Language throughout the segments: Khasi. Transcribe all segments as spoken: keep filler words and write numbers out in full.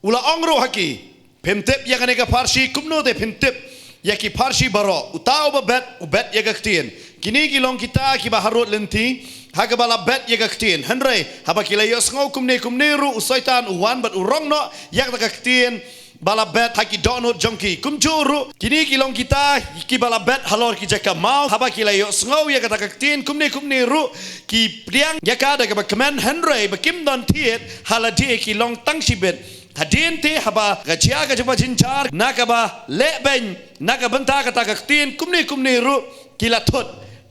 U la ong ruh ha ki, phim tip ïa kane ka pharshi, kumno te phin tip ïa ki pharshi baroh? Uta uba bet, u bet ïa ka ktien. Kine ki long kita kiba harud lynti ha kaba la bet ïa ka ktien. Hynrei haba ki la ïohsngew kumne kumne ruh, u Soitan u wan bad u rong noh ïa kata ka ktien ba la bet ha ki dohnud jong ki. Kumjuh ruh, kine ki long kita kiba la bet halor ki jaka maw, haba ki la ïohsngew ïa kata ka ktien kumne kumne ruh, ki pdiang ïa ka da kaba kmen. Hynrei ba kim don thied ha lade, ki long tang shibit. Hadien te haba ka jia ka jingpynjynjar na kaba leh beiñ na ka bynta kata ka ktien kumne kumne ruh, ki la thut.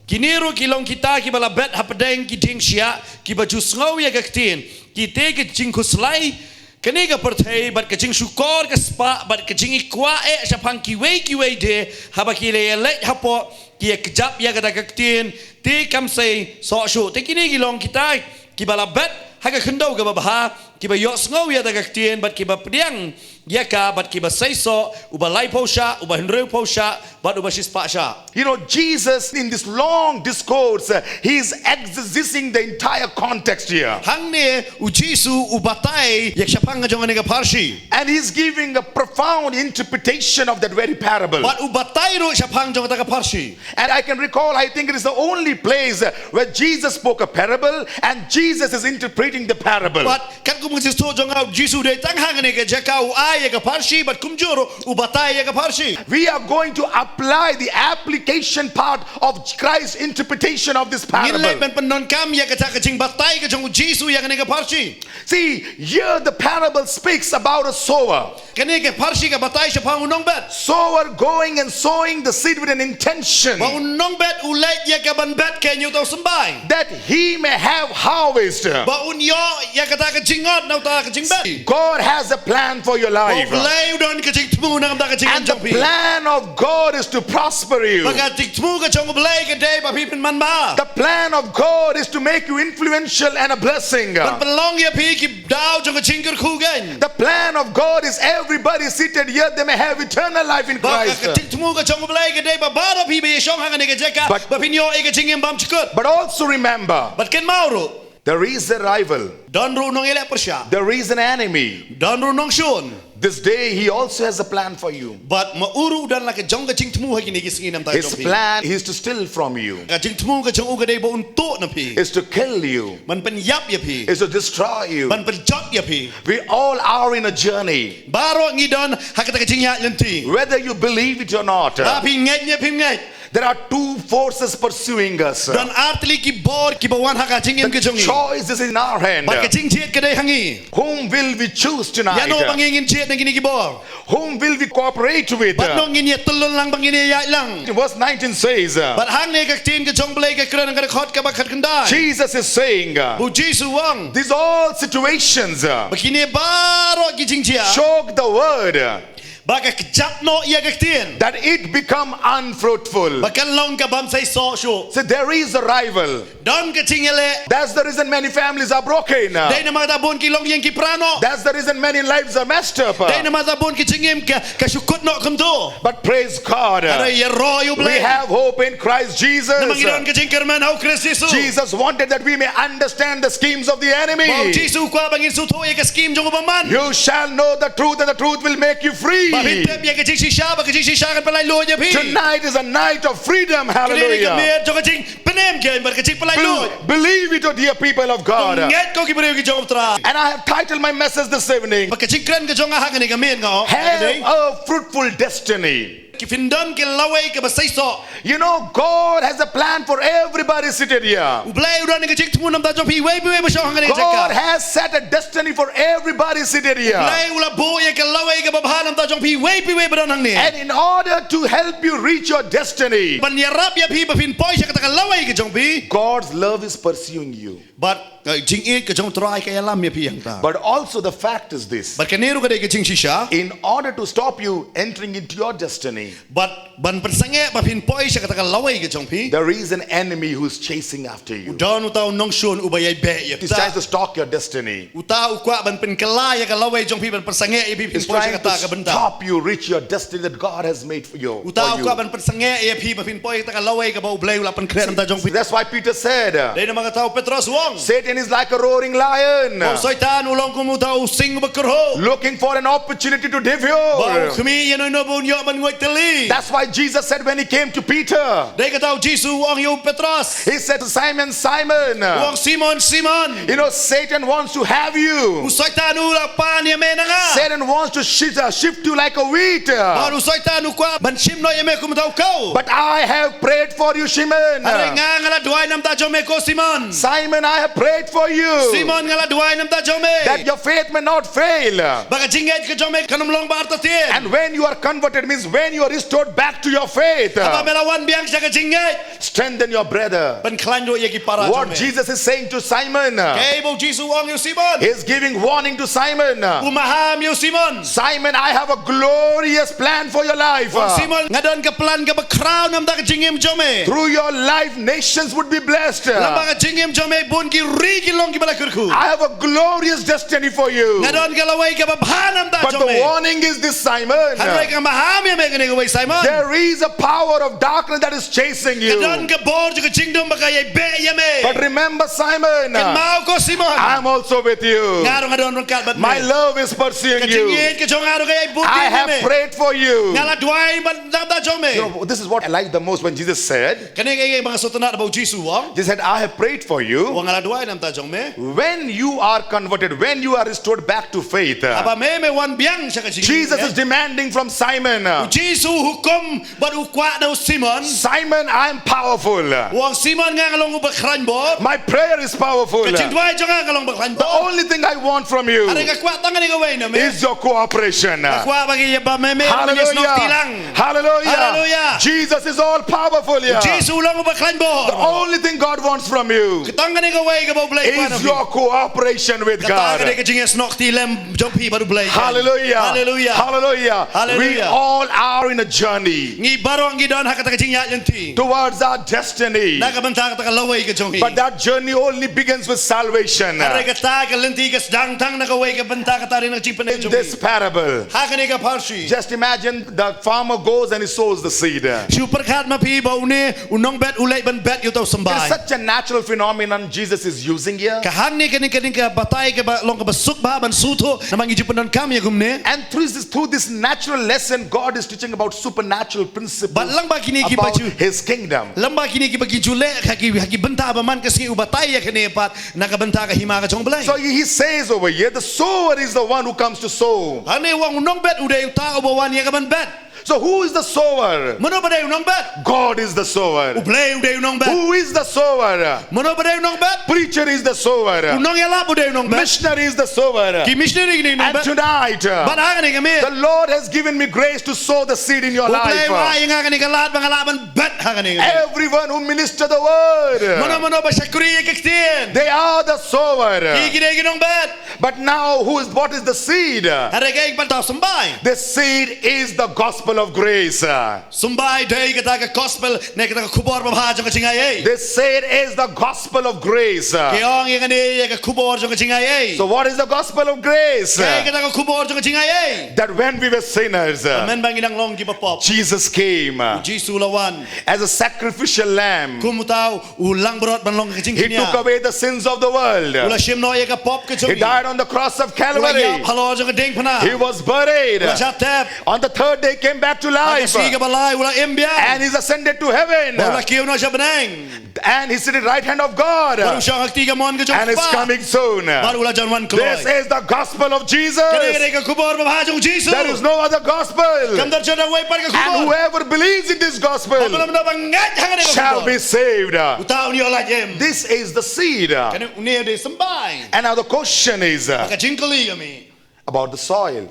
Kine ruh ki long kita kiba la bet hapdeng ki dieng shiah, kiba ju sngew ïa ka ktien. Ki tei ka jingkhuslai kane ka pyrthei bad ka jingshukor ka spah bad ka jingïakwah eh shaphang kiwei kiwei de, haba ki la ïaleit hapoh, ki ïakjap ïa kata ka ktien, te kam sei soh shuh. Te kine ki long kita kiba la bet ha ka khyndew kaba bha, kiba ïohsngew ïa kata ka ktien bad kiba pdiang ïa ka bad kiba sei soh, uba laiphew shah, uba hynriewphew shah bad uba shispah shah. You know, Jesus, in this long discourse, uh, he is exegeting the entire context here. Hangne u Jisu u batai ïa shaphang jong kane ka pharshi. And he's giving a profound interpretation of that very parable. Bad u batai ruh shaphang jong kata ka pharshi. And I can recall, I think it is the only place, uh, where Jesus spoke a parable and Jesus is interpreting the parable. Bad katkum ka jingsngewthuh jong nga, u Jisu u dei tang ha kane ka jaka u ai ïa ka pharshi bad kumjuh ruh u batai ïa ka pharshi. We are going to apply the application part of Christ's interpretation of this parable. Ngin leit ban pyndonkam ïa kata ka jingbatai ka jong u Jisu ïa kane ka pharshi. See, here the parable speaks about a sower. Kane ka pharshi ka batai shaphang u nongbet. Sower going and sowing the seed with an intention. Ba u nongbet u leit ïa ka ban bet, ka ïa u tau symbai. That he may have harvest. Ba un ïoh ïa kata ka jingngot na uta ka jingbet. God has a plan for your life. Ba u Blei u don ka jingthmu na ka bynta ka jingim jong phi. And the plan of God is to prosper you. Ba ka jingthmu ka jong u Blei ka dei ba phin pynman bha. The plan of God is to make you influential and a blessing. Ban pynlong ïa phi ki daw jong ka jingkyrkhu kein. The plan of God is everybody seated here, they may have eternal life in Christ. Ba ka jingthmu ka jong u Blei ka dei ba baroh phi ba ïashong ha kane ka jaka, ba phin ïoh ïa ka jingim bymjukut. But also remember, bad kynmaw ruh, there is a rival. Don ruh u nongïaleh pyrshah. There is an enemy. Don ruh u nongshun. This day he also has a plan for you. Bad ma u ruh u don la ka jong ka jingthmu ha kine ki sngi na ka bynta jong phi. His plan is to steal from you. Ka jingthmu ka jong u ka dei ba un tuh na phi. Is to kill you. Ban pynïap ïa phi. Is to destroy you. Ban pynjot ïa phi. We all are in a journey. Baroh ngi don ha kata ka jingïaid lynti. Whether you believe it or not. Ba phi ngeit ne phim ngeit. There are two forces pursuing us. Don ar tylli ki bor kiba wan ha ka jingim ka jong ngi. The choice is in our hand. Bad ka jingjied ka dei ha ngi. Whom will we choose tonight? Ïano ba ngi ngin jied na kine ki bor? Whom will we cooperate with? Bad no ngin ïa tylli lang, ba ngin ïa ïaid lang? Verse nineteen says, uh, bad hangne ka ktien ka jong u Blei ka kren ha ka dkhot kaba khatkhyndai. Jesus is saying, uh, u Jisu u ong, these all situations, uh, ba kine baroh ki jingjia, choke the word, uh, ba ka kjat noh ïa ka ktien, that it become unfruitful. Ba kan long ka bym sei soh shuh. So there is a rival. Don ka jingïaleh. That's the reason many families are broken. Dei namar kata bun ki longïing ki pra noh. That's the reason many lives are messed up. Dei namar kata bun ki jingim ka, ka shu kut noh kumto. But praise God. Hynrei ïaroh ïa u Blei. We have hope in Christ Jesus. Namar ngi don ka jingkyrmen ha u Khrist Jisu. Jesus wanted that we may understand the schemes of the enemy. Ba u Jisu u kwah ba ngin sngewthuh ïa ka skim jong u bymman. You shall know the truth and the truth will make you free. Ba phin tip ïa ka jingshisha, ba ka jingshisha kan pynlait luid ïa phi. Tonight is a night of freedom. Hallelujah. Kane ka miet jong ka jing pynim kein bad ka jingpynlait luid. Bel-, believe it, oh dear people of God. Ngeit ko ki briew ki jong u Trai. And I have titled my message this evening, bad ka jingkren ka jong nga ha kane ka miet nga ong, have a fruitful destiny. Ki phin don ka lawei kaba sei soh. You know, God has a plan for everybody seated here. U Blei u don ka jingthmu na ka bynta jong phi iwei pa iwei ba shong ha kane ka jaka. God has set a destiny for everybody seated here. U Blei u la buh ïa ka lawei kaba bha na ka bynta jong phi iwei pa iwei ba don hangne. And in order to help you reach your destiny, ban ïarap ïa phi ba phin poi sha kata ka lawei ka jong phi, God's love is pursuing you. Bad ka jingïeit ka jong u Trai ka ïalam ïa phi hangta. But also the fact is this. Bad kane ruh ka dei ka jingshisha. In order to stop you entering into your destiny, Bad ban pynsangeh ba phin poi sha kata ka lawei ka jong phi. There is an enemy who's chasing after you. U don uta u nongshun uba ïai beh ïa phi. He's trying to stop your destiny. Uta u kwah ban pynkylla ïa ka lawei jong phi, ban pynsangeh ïa phi, phin poi sha kata ka bynta. He's trying to stop you reach your destiny that God has made for you. Uta u kwah ban pynsangeh ïa phi ba phin poi ïa kata ka lawei kaba U Blei u la pynkhreh na ka bynta jong phi. That's why Peter said, dei namar kata u Petros u ong, Satan is like a roaring lion, ba u Soitan u long kum uta u sing uba kyrhuh, looking for an opportunity to devour. Ba u khmih ïa uno uno ba un ïoh ban nguid tylli. That's why Jesus said when he came to Peter, dei kata u Jisu u ong ïa u Petros. He said to Simon, Simon, u ong, Simon, Simon, you know, Satan wants to have you. U Soitan u la pan ïa me na nga. Satan wants to shift, uh, shift you like a wheat. Bad u Soitan u kwah ban shim noh ïa me kum uta u kaw. But I have prayed for you, Simon. Hynrei nga, nga la duwai na ka bynta jong me ko Simon. Simon, I have prayed for you. Simon, nga la duwai na ka bynta jong me, that your faith may not fail. Ba ka jingngeit ka jong me kan ym long ba artatien. And when you are converted, means when you are restored back to your faith, haba me la wan biang sha ka jingngeit, strengthen your brother. Pynkhlaiñ ruh ïa ki para jong me. What Jesus is saying to Simon, kaei ba u Jisu u ong ïa u Simon. He is giving warning to Simon. U maham ïa u Simon. Simon, I have a glorious plan for your life. U ong, Simon, nga don ka plan kaba khraw na ka bynta ka jingim jong me. Through your life, nations would be blessed. Lyngba ka jingim jong me bun ki ri ki long kiba la kyrkhu. I have a glorious destiny for you. Nga don ka lawei kaba bha na ka bynta jong me. But the warning is this, Simon. Hynrei ka maham ïa me kane kawei, Simon. There is a power of darkness that is chasing you. Ka don ka bor jong ka jingdum ba ka ïai beh ïa me. But remember, Simon, kynmaw ko Simon, I'm also with you. Nga ruh nga don ryngkat bad me. My love is pursuing you. Ka jingngeit ka jong nga ruh ka ïai bud ïa me. I have prayed for you. Nga la duwai na ka bynta jong me. You know, this is what I like the most when Jesus said, kane ka ïa ba nga sngewtynnat ba u Jisu u ong. Jesus said, I have prayed for you. U ong, nga la duwai na ka bynta jong me. When you are converted, when you are restored back to faith, haba me me wan biang sha ka jingim, Jesus is demanding from Simon, u Jisu u hukum bad u kwah na u Simon. Simon, I am powerful. U ong, Simon, nga nga long uba khlaiñ bor. My prayer is powerful. Ka jingduwai jong nga ka long ba khlaiñ bor. The only thing I want from you, hynrei nga kwah tang kane kawei na me, is your cooperation. Nga kwah ba ki ïa ba me me, hallelujah, snoh kti lang. Hallelujah. Hallelujah. Jesus is all powerful here. U Jisu u long uba khlaiñ bor. The only thing God wants from you, ka tang kane kawei kaba U Blei u kwah na phi, is your cooperation with God. Kata ka dei ka jingïasnoh kti lem jong phi bad U Blei. Hallelujah. Hallelujah. Hallelujah. Hallelujah. We all are in a journey, ngi baroh ngi don ha kata ka jingïaid lynti, towards our destiny, na ka bynta kata ka lawei ka jong ngi. But that journey only begins with salvation. Hynrei kata ka lynti ka sdang tang na kawei ka bynta, kata ka dei na ka jingpynim jong ngi. In this parable, ha kane ka pharshi, just imagine the farmer goes and he sows the seed. Shu pyrkhat ma phi ba une u nongbet u leit ban bet ïa uta u symbai. It is such a natural phenomenon Jesus is using here. Ka hangne kane, kane ka batai kaba long kaba suk bha ban sngewthuh namar ngi ju pyndonkam ïa kumne. And through this, through this natural lesson, God is teaching about supernatural principles, bad lyngba kine kiba ju, about his kingdom. Lyngba kine kiba ki ju leh ha ki, ha ki bynta ba man ka sngi u batai ïa kane pat na ka bynta ka hima ka jong U Blei. So he says over here, the sower is the one who comes to sow. Hangne u ong u nongbet u dei uta uba wan ïa ka ban bet. So who is the sower? Mano ba dei u nongbet? God is the sower. U Blei u dei u nongbet. Who is the sower? Mano ba dei u nongbet? Preacher is the sower. U nongïalap u dei u nongbet. Missionary is the sower. Ki missionary ki dei u nongbet. And tonight, uh, bad ha kane ka miet, the Lord has given me grace to sow the seed in your life. U Blei u ai ïa nga kane ka lad ba nga lah ban bet ha kane ka miet. Everyone who minister the word, mano mano ba shakri ïa ka ktien, they are the sower. Ki, ki dei ki nongbet. But now, who is, what is the seed? Hynrei kaei kaba dei u symbai? The seed is the gospel of grace. Symbai dei kata ka gospel, ne kata ka khubor babha jong ka jingaiei. The seed is the gospel of grace. Ki ong ïa kane ïa ka khubor jong ka jingaiei. So what is the gospel of grace? Kaei kata ka khubor jong ka jingaiei? That when we were sinners, mynba ngi dang long kiba pop, Jesus came, u Jisu u la wan, as a sacrificial lamb, kum uta u langbrot ban long ka jingkñia. He took away the sins of the world. U la shim noh ïa ka pop ka jong ngi. He died on the cross of Calvary. U la ïap halor jong ka diengphna. He was buried. U la shah tep. On the third day came back to life. Ha ka sngi kaba lai u la im biang. And he's ascended to heaven. Bad u la kiew noh sha bneng. And he's sitting right hand of God. Bad u shong ha ka kti kamon ka jong U Kpa. And he's coming soon. Bad u la jan wan kloi. This is the gospel of Jesus. Kane ka dei ka khubor babha jong U Jisu. There is no other gospel. Kam don jong wei pat ka khubor. And whoever believes in this gospel, bad mano mano ba ngeit ha kane ka khubor, shall be saved. Uta un ïoh lait im. This is the seed. Kane une u dei u symbai. And now the question is, bad ka jingkylli ka mih, about the soil.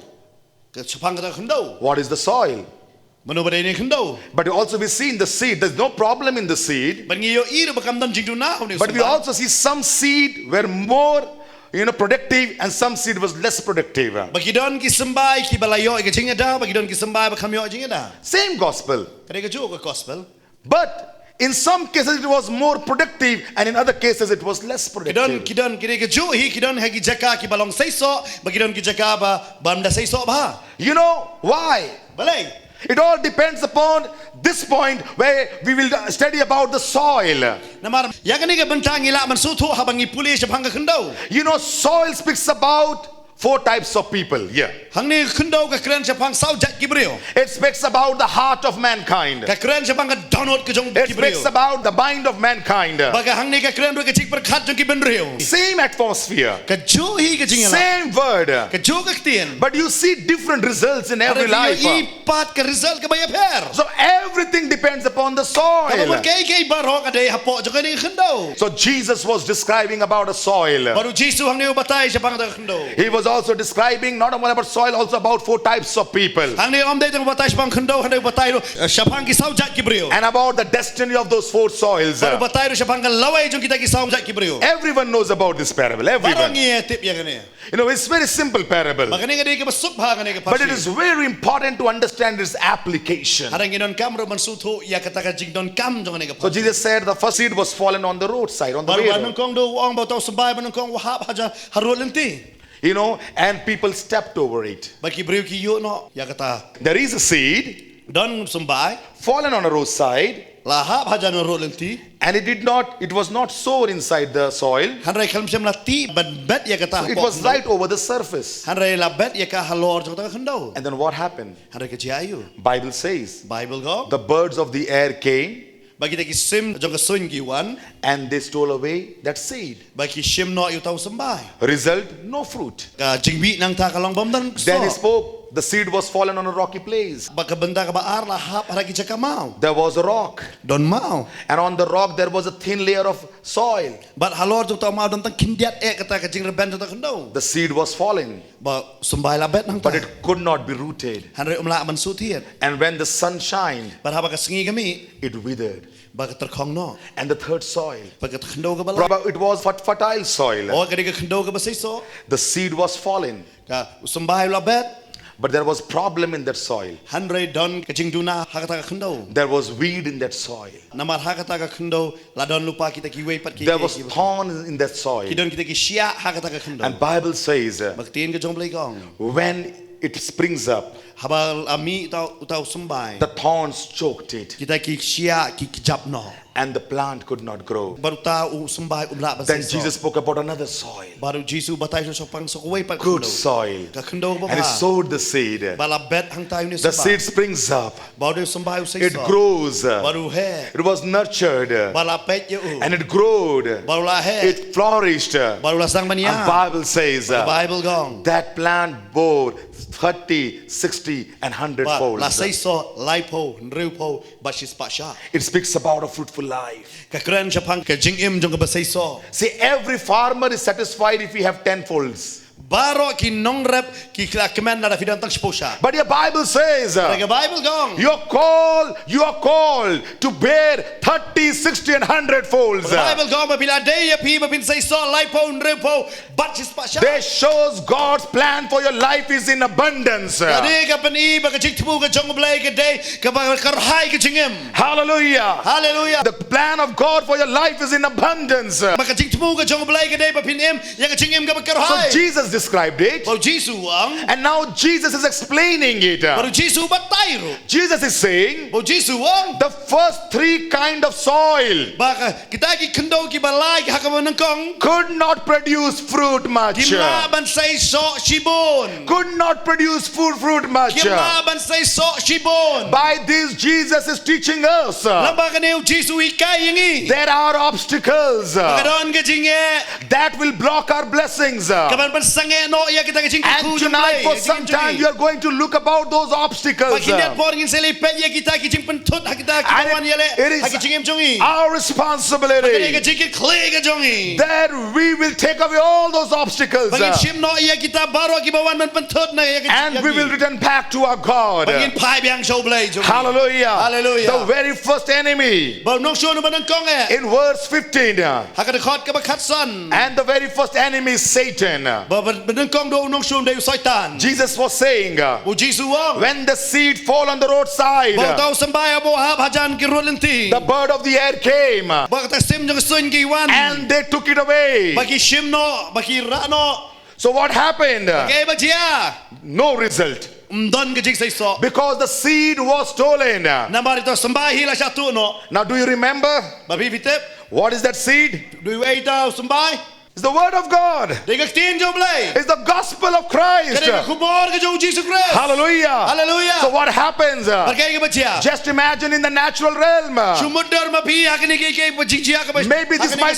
Ka shaphang kata ka khyndew. What is the soil? Mano ba dei une u khyndew? But you also be seen the seed. There's no problem in the seed. Bad ngi ïohi ruh ba kam don jingduna ha une u symbai. But we also see some seed were more, you know, productive, and some seed was less productive. Ba ki don ki symbai kiba la ïoh ïa ka jingïada, ba ki don ki symbai ba kham ïoh jingïada. Same gospel. Ka dei kajuh ka gospel. But in some cases it was more productive, and in other cases it was less Ki don, productive. ki don, ki dei kajuh hi, ki don ha ki jaka kiba long seisoh, ba ki don ki jaka ba, bym da seisoh bha. You know why? Balei? It all depends upon this point where we will study about the soil. Namar, ïa kane ka bynta ngi lah ban sngewthuh haba ngi pule shaphang ka khyndew. You know, soil speaks about four types of people. Yeah. Hangne ka khyndew ka kren shaphang saw jait ki briew. It speaks about the heart of mankind. Ka kren shaphang ka dohnud ka jong It ki briew. Speaks about the mind of mankind. Ba ka hangne ka kren ruh ka jingpyrkhat jong ki bynriew. Same atmosphere. Kajuh hi ka jingïalap. Same word. Kajuh ka ktien. But you see different results in every Hynrei life. phi ïohi pat ka result kaba ïapher. So everything depends upon the Kaba soil. mut kaei kaei baroh ka dei hapoh jong kane ka khyndew. So Jesus was describing about a soil. Bad u Jisu hangne u batai shaphang ka khyndew. He was also describing not only about soil, also about four types of people. Hangne um dei tang u batai shaphang khyndew, hangne u batai ruh, eh, shaphang ki saw jait ki briew. And about the destiny of those four soils. Bad u batai ruh shaphang ka lawei jong kita ki saw jait ki briew. Everyone knows about this parable. Baroh Everyone. ngi tip ïa kane. You know, it's very simple parable. Ba kane ka dei kaba suk bha kane ka But it parable. Is very important to understand its application. Hynrei ngi donkam ruh ban sngewthuh ïa kata ka jingdonkam jong kane ka So parable. Jesus said the first seed was fallen on the roadside, on the Bad u way. ba nyngkong u ong ba uta u symbai ba nyngkong u hap hajan harud lynti. You know, and people stepped over it. Ba ki briew ki ïuh noh ïa kata. There is a seed Don symbai fallen on a roadside, la hap hajan harud lynti. and it did not, it was not sown inside the soil. Hynrei khlem shym la tih ban bet ïa kata. It was right over the surface. Hynrei la bet ïa ka halor jong kata ka khyndew. And then what happened? Hynrei ka jia ïa u. Bible says, Bible ka ong. The birds of the air came Ba kita ki sim jong ka suiñ ki wan. And they stole away that seed. Ba ki shim noh ïa uta u symbai. Result, no fruit. Ka jingmih nangta ka long bym don. Then he spoke, the seed was fallen on a rocky place. Ba ka bynta kaba ar la hap ha ki jaka maw. There was a rock. Don maw. And on the rock there was a thin layer of soil. Bad halor jong uta u maw don tang khyndiat eh kata ka jingrben jong uta u khyndew. The seed was fallen. Ba u symbai la bet nangta. But it could not be rooted. Hynrei um lah ban shu thied. And when the sun shined, Bad haba ka sngi ka mih. It withered. Ba ka tyrkhong noh. And the third soil. Bad ka khyndew kaba lai. It was fertile soil. O ka dei ka khyndew kaba seisoh. The seed was fallen. Ka u symbai u la bet. But there was problem in that soil. Hynrei don ka jingduna ha kata ka khyndew. There was weed in that soil. Namar ha kata ka khyndew la don lypa kita kiwei pat ki. There was thorn in that soil. Ki don kita ki shiah ha kata ka khyndew. And Bible says, uh, Ba ka ktien ka jong u Blei ka ong. When it springs up, Haba la mih uta u symbai. The thorns choked it. Kita ki shiah ki kjap noh. And the plant could not grow. Bad uta u symbai um lah ban seisoh. Then Jesus spoke about another soil. Bad u Jisu u batai shaphang sa kawei pat. Good soil. Ka khyndew kaba bha. And he sowed the seed. Bad la bet hangta ïa une u symbai. The seed springs up. Bad une u symbai u seisoh. It grows. Bad u heh. It was nurtured. Bad la peit ïa u. And it grew. Bad u la heh. It flourished. Bad u la sdang ban ïa. And Bible says, uh, Bible ka ong. That plant bore thirty, sixty, and hundred fold. Bad la seisoh laiphew, hynriewphew, bad shispah shah. It speaks about a fruitful life. Ka kren shaphang ka jingim jong kaba seisoh. See, every farmer is satisfied if he have ten folds. Baroh ki nongrep ki la kmen lada phi don tang shiphew shah. But your Bible says, uh, Ka Bible ka ong, you are called, you are called to bear thirty, sixty, and hundred folds. Ka Bible ka ong ba phi la dei ïa phi ba phin seisoh laiphew, hynriewphew, bad shispah shah. This shows God's plan for your life is in abundance. Ka dei ka pyni ba ka jingthmu ka jong u Blei ka dei kaba kyrhai ka jingim. Hallelujah. Hallelujah. The plan of God for your life is in abundance. Ba ka jingthmu ka jong u Blei ka dei ba phin im ïa ka jingim kaba kyrhai. So Jesus described it. Ba u Jisu u ong. And now Jesus is explaining it. Ba u Jisu u batai ruh. Jesus is saying, ba u Jisu u ong, the first three kind of soil, ba ka, kita ki khyndew kiba lai ha kaba nyngkong, could not produce fruit much. Kim lah ban seisoh shibun. Could not produce full fruit much. Kim lah ban seisoh shibun. By this, Jesus is teaching us, uh, lyngba kane u Jisu u hikai ïa ngi, there are obstacles, uh, ba ka don ka jingeh, that will block our blessings, uh, kaban pynsah Ngeh noh ïa kita ki jingkyrkhu jong U Blei, ïa ki jingim jong ngi. And tonight for some time we are going to look about those obstacles. Bad kine por ngin sa leit peit ïa kita ki jingpynthut ha kita ki ba wan ïaleh ha ki jingim jong ngi. And it is our responsibility. Bad kane ka jingkitkhlieh ka jong ngi. That we will take away all those obstacles. Ba ngin shim noh ïa kita baroh ki ba wan ban pynthut na ïa ka jingim jong ngi. And we will return back to our God. Bad ngin phai biang sha U Blei jong ngi. Hallelujah. Hallelujah. The very first enemy. Ba u nongshun uba nyngkong eh. In verse fifteen. Ha ka dkhot kaba khatsan. And the very first enemy is Satan. Ba, ba, ba nyngkong da u nongshun dei u Soitan. Jesus was saying, uh, U Jisu u ong, when the seed fall on the roadside, ba uta u symbai haba u hap hajan ki rud lynti, the bird of the air came, uh, ba kita ki sim jong ka suiñ ki wan, and they took it away. Ba ki shim noh, ba ki rah noh. So what happened? Kaei ba jia? No result. Ym don ka jingseisoh. Because the seed was stolen. Namar ita u symbai hi la shah tuh noh. Now, do you remember? Ba phi, phi tip? What is that seed? Dei uei ita u symbai? It's the word of God. Dei ka ktien jong U Blei. It's the gospel of Christ. Ka dei ka khubor ka jong U Jisu Khrist. Hallelujah. Hallelujah. So what happens? Bad kaei kaba jia? Just imagine in the natural realm. Shu mutdur ma phi ha kine kiei kiei ba jingjia kaba, maybe this might,